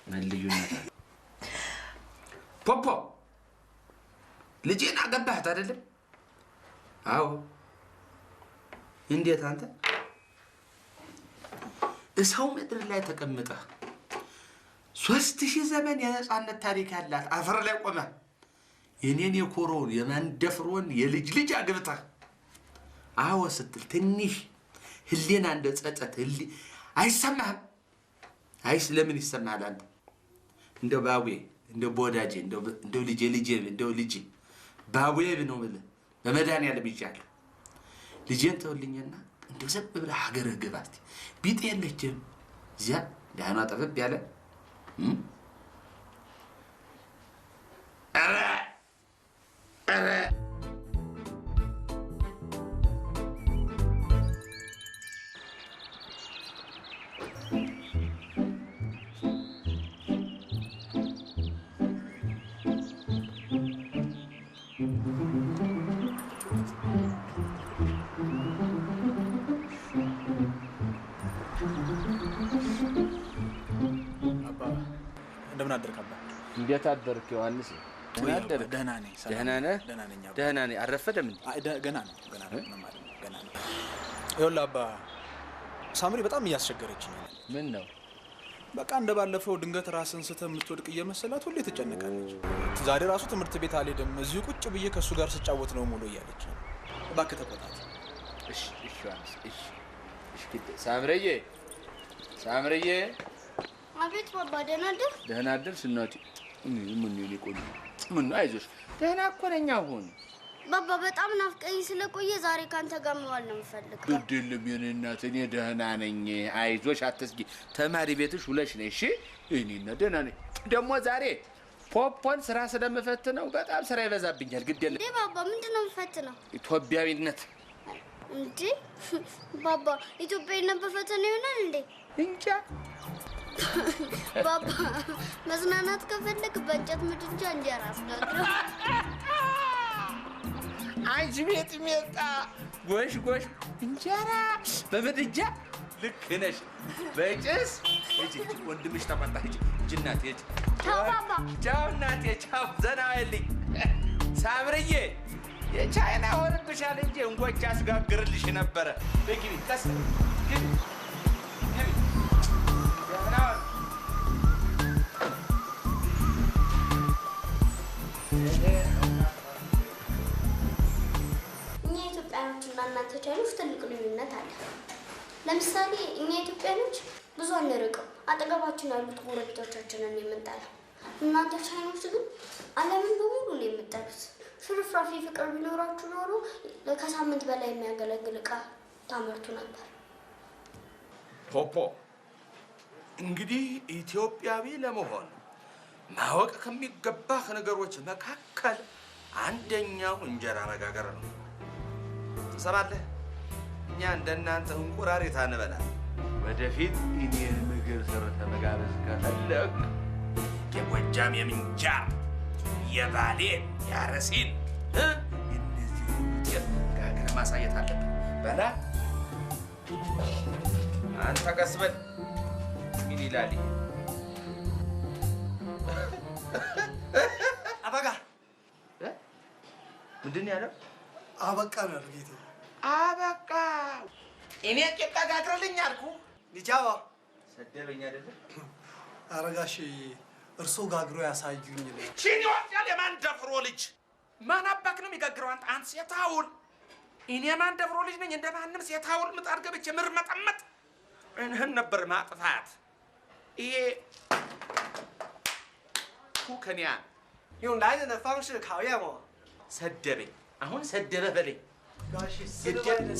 ምን ልዩነት አለ? ፖፖ ልጄን አገባህት አይደለም? አዎ። እንዴት አንተ እሰው ምድር ላይ ተቀምጠህ 3000 ዘመን የነፃነት ታሪክ ያላት አፈር ላይ ቆመህ የኔን የኮሮውን የማንደፍሮን የልጅ ልጅ አግብተህ አዎ ስትል ትንሽ ህሊና እንደ ጸጸት አይሰማህም? አይስ ለምን ይሰማሃል? አንተ እንደው ባዌ እንደው በወዳጄ እንደው ልጄ ልጄ እንደው ልጄ ባዌ ነው ብለህ በመድኃኒዓለም ይዣለሁ። ልጄን ተውልኝና እንደው ዘብ ብለህ ሀገርህ ግባ እስቲ። ቢጤ የለችም እዚያ ደህና ጠበብ ያለ ኧረ ኧረ እንደምን አደርክ አባ? እንዴት አደርክ ዮሐንስ? ደህና ነኝ። ደህና ነህ? ደህና ነኝ። አልረፈደም እንዴ? ገና ነው፣ ገና ነው። ምንም አይደለም፣ ገና ነው። ይኸውልህ አባ፣ ሳምሪ በጣም እያስቸገረችኝ ነው። ምን ነው? በቃ እንደባለፈው ድንገት ራስን ስተህ የምትወድቅ እየመሰላት ሁሌ ትጨነቃለች። ዛሬ ራሱ ትምህርት ቤት አልሄድም፣ እዚሁ ቁጭ ብዬ ከእሱ ጋር ስጫወት ነው ሙሉ እያለች። እባክህ ተቆጣት። እሺ፣ እሺ ዮሐንስ፣ እሺ፣ እሺ። ሳምርዬ፣ ሳምርዬ። አቤት ባባ፣ ደህና አደርክ? ደህና አደርሽ እናቴ። ምን የኔ ቆንጆ፣ ምን አይዞሽ፣ ደህና እኮ ነኝ አሁን። ባባ በጣም ናፍቀኝ ስለቆየ ዛሬ ካንተ ጋር መዋል ነው የምፈልገው። ግድ የለም የኔ እናት፣ እኔ ደህና ነኝ። አይዞሽ፣ አትስጊ። ተማሪ ቤትሽ ውለሽ ነይ እሺ? እኔ እና ደህና ነኝ። ደግሞ ዛሬ ፖፖን ስራ ስለምፈትነው በጣም ስራ ይበዛብኛል። ግድ የለም። እንዴ ባባ፣ ምንድን ነው የምፈትነው? ኢትዮጵያዊነት። እንዴ ባባ፣ ኢትዮጵያዊነት በፈተና ይሆናል እንዴ? እንጃ ባባ፣ መዝናናት ከፈለግ በእንጨት ምድጃ እንጀራ አስጋግረው። አንቺ ቤት ሜጣ ጎሽ ጎሽ እንጀራ በምድጃ። ልክ ነሽ። በጭስ ሂጂ፣ ወንድምሽ ተቆጣ። ሂጂ ሂጂ እናቴ፣ ሂጂ። ቻው ባባ። ቻው እናቴ፣ ቻው። ዘና በይልኝ ሳምርዬ። የቻይና ሆንብሻል እንጂ እንጎቻ አስጋግርልሽ ነበረ። ግቢ፣ ቀስ ግቢ፣ ግቢ። ደህና ዋል። እኛ ኢትዮጵያኖች እና እናንተ ቻይኖች ትልቅ ልዩነት አለ። ለምሳሌ እኛ ኢትዮጵያኖች ብዙ አንርቅም፣ አጠገባችን ያሉት ጎረቤቶቻችንን የምንጠላው። እናንተ ቻይኖች ግን ዓለምን በሙሉ ነው የምጠሉት። ሽርፍራፊ ፍቅር ቢኖራችሁ ኖሮ ከሳምንት በላይ የሚያገለግል ዕቃ ታመርቱ ነበር። ፖፖ፣ እንግዲህ ኢትዮጵያዊ ለመሆን ማወቅ ከሚገባህ ነገሮች መካከል አንደኛው እንጀራ መጋገር ነው። ትሰማለህ? እኛ እንደናንተ እንቁራሪት አንበላም። ወደፊት እኔን ምግብ ሰርተህ መጋበዝ ከፈለግ የጎጃም የምንጃር፣ የባሌን፣ የአርሲን እነዚህ ሁሉ ጤፍ ጋግረህ ማሳየት አለብን። በላ አንተ ቀስ በል። ምን ይላል ይሄ? አበቃ። ምንድን ነው ያለው? አበቃ ነው ያለው ጌቴ። አበቃ። እኔ ቂጣ ጋግረልኝ አልኩህ። ኒቻዋ ሰደበኝ አይደለም? ኧረ ጋሼ እርሶ ጋግሮ ያሳዩኝ ነው። ይህቺን ይወጣል። የማን ደፍሮ ልጅ? ማን አባክ ነው የሚጋግረው? አንተ አንተ ሴት አውል። እኔ ማን ደፍሮ ልጅ ነኝ? እንደ ማንም ሴት አውል ምጣድ ገብቼ ምርመጠመጥ እህን ነበር ማጥፋት። ይሄ ኩከንያ 用男人的方式考验我。 ሰደበኝ። አሁን ሰደበህ በለኝ።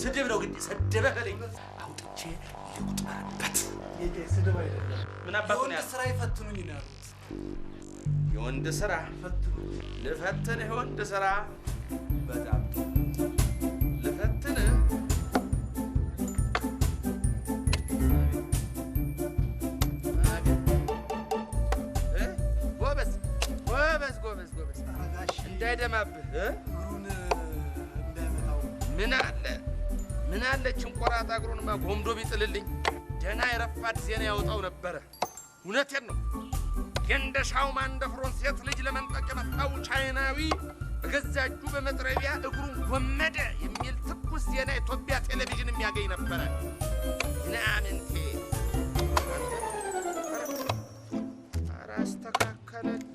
ስድብ ነው ግድ ሰደበህ በለኝ። አውጥቼ ልቁጠርበት። ጌቴ ስድብ አይደለም። ምን አባቱ ነው የወንድ ያለው? ስራ ይፈትኑኝ ነው ያሉት። የወንድ ስራ ልፈትንህ። የወንድ ስራ በጣም ጥሩ ልፈትንህ። ጎበዝ ጎበዝ ጎበዝ ጎበዝ፣ እንዳይደማብህ። ምን አለ ምን አለችን ቆራጣ እግሩንማ ጎምዶ ቢጥልልኝ ደህና የረፋድ ዜና ያወጣው ነበረ። እውነቴን ነው። የእንደሻው ማንደፍሮን ሴት ልጅ ለመንጠቅ የመጣው ቻይናዊ በገዛ እጁ በመጥረቢያ እግሩን ጎመደ የሚል ትኩስ ዜና ኢትዮጵያ ቴሌቪዥን የሚያገኝ ነበረ። ምናምንቴ ኧረ አስተካከለልህ።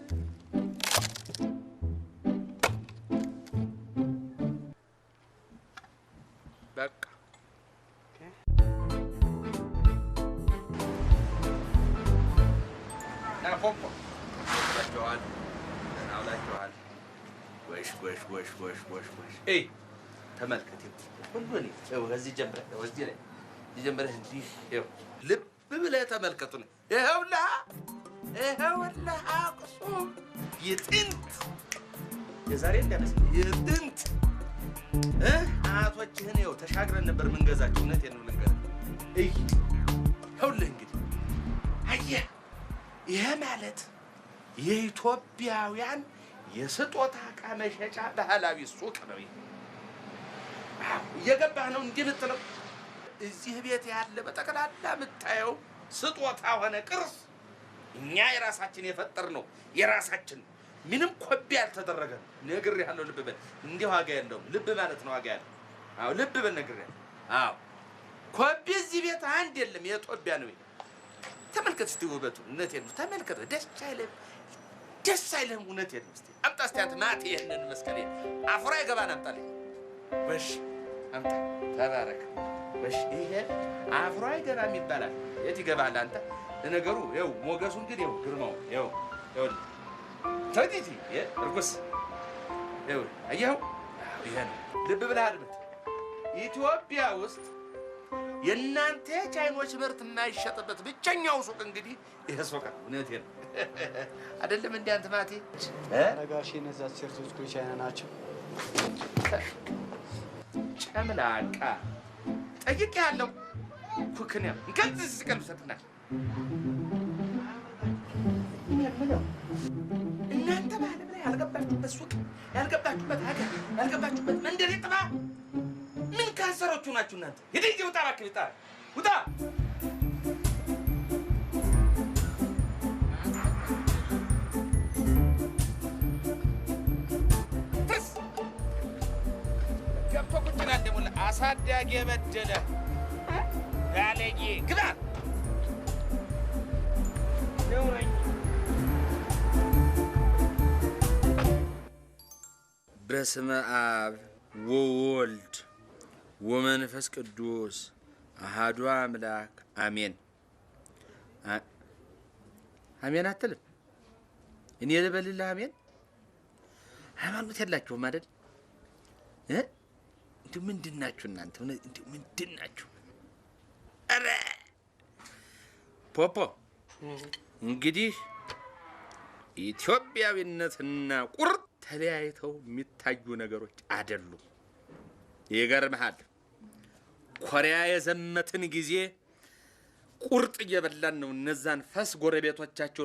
በቃ ና ፖፖ ላቸዋል ናውላቸዋል። ጎሽ ጎሽ ጎሽ ጎሽ ጎሽ ጎሽ። እይ ተመልከት፣ ሁሉን ይኸው ከዚህ ጀምረህ እዚህ ላይ ጀምረህ እንዲህ ይኸው ልብ ብለህ ተመልከቱ። ይኸውልህ ይኸውልህ አክሱም የጥንት የዛሬ እንዳይመስልህ የጥንት አያቶችህን ይኸው ተሻግረን ነበር የምንገዛቸው። እውነቴን ነው ልንገርህ። እይ ይኸውልህ እንግዲህ አየህ፣ ይሄ ማለት የኢትዮጵያውያን የስጦታ ዕቃ መሸጫ ባህላዊ ሱቅ ነው። ይሄ አዎ፣ እየገባህ ነው እንዲህ የምትለው። እዚህ ቤት ያለ በጠቅላላ የምታየው ስጦታ ሆነ ቅርስ እኛ የራሳችን የፈጠርነው የራሳችን ምንም ኮፒ ያልተደረገ ነው። ነግሬሃለሁ። ልብ በል። እንዲህ ዋጋ የለውም። ልብ ማለት ነው ዋጋ ያለው። አዎ ልብ በል፣ ነግሬሃለሁ። አዎ ኮፒ እዚህ ቤት አንድ የለም። የኢትዮጵያ ነው። ተመልከት እስቲ ውበቱ። እውነቴን ነው። ተመልከት። ደስ አይልም? ደስ አይልም? እውነቴን ነው። እስቲ አምጣ እስቲ አንተ ማቴ ይሄንን መስቀል አፍራ ይገባን አምጣልኝ። በሽ አምጣ። ተባረክ። በሽ ይሄ አፍሮ አይገባም ይባላል። የት ይገባል አንተ? ለነገሩ ይኸው ሞገሱን ግን ይኸው ግርማው ይኸው ይኸውልህ ተውቲቲ እርጉስ ይኸው አየኸው። ይሄ ነው። ልብ ብለህ አድምጥ። ኢትዮጵያ ውስጥ የእናንተ ቻይኖች ምርት የማይሸጥበት ብቸኛው ሱቅ እንግዲህ ይሄ ሱቅ ነው። እውነቴን ነው አይደለም? እንደ አንተ ማቴ ነጋሽ፣ እነዛ ቲሸርቶች እኮ የቻይና ናቸው። ጨምላቃ ጠይቄሃለሁ። ኩክንያ እንከዚህ ስቀል ሰጥና እናንተ በዓለም ላይ ያልገባችሁበት ሱቅ፣ ያልገባችሁበት ሀገር፣ ያልገባችሁበት መንደር ይጥፋ። ምን ካንሰሮቹ ናችሁ እናንተ? ሂድ ሂድ፣ ውጣ እባክህ፣ ውጣ ውጣ። ትስ ገብቶ ቁጭ ይላል ደግሞ አሳዳጊ የበደለ ባለጌ ግባ ነውረኛ። በስመ አብ ወወልድ ወመንፈስ ቅዱስ አሐዱ አምላክ አሜን። አሜን አትልም? እኔ ልበልልህ አሜን? ሃይማኖት የላችሁም አይደል? እንዲሁ ምንድን ናችሁ እናንተ? እንዲሁ ምንድን ናችሁ? ኧረ ፖፖ እንግዲህ ኢትዮጵያዊነትና ቁርጥ ተለያይተው የሚታዩ ነገሮች አይደሉም። ይገርምሃል፣ ኮሪያ የዘመትን ጊዜ ቁርጥ እየበላን ነው እነዛን ፈስ ጎረቤቶቻቸው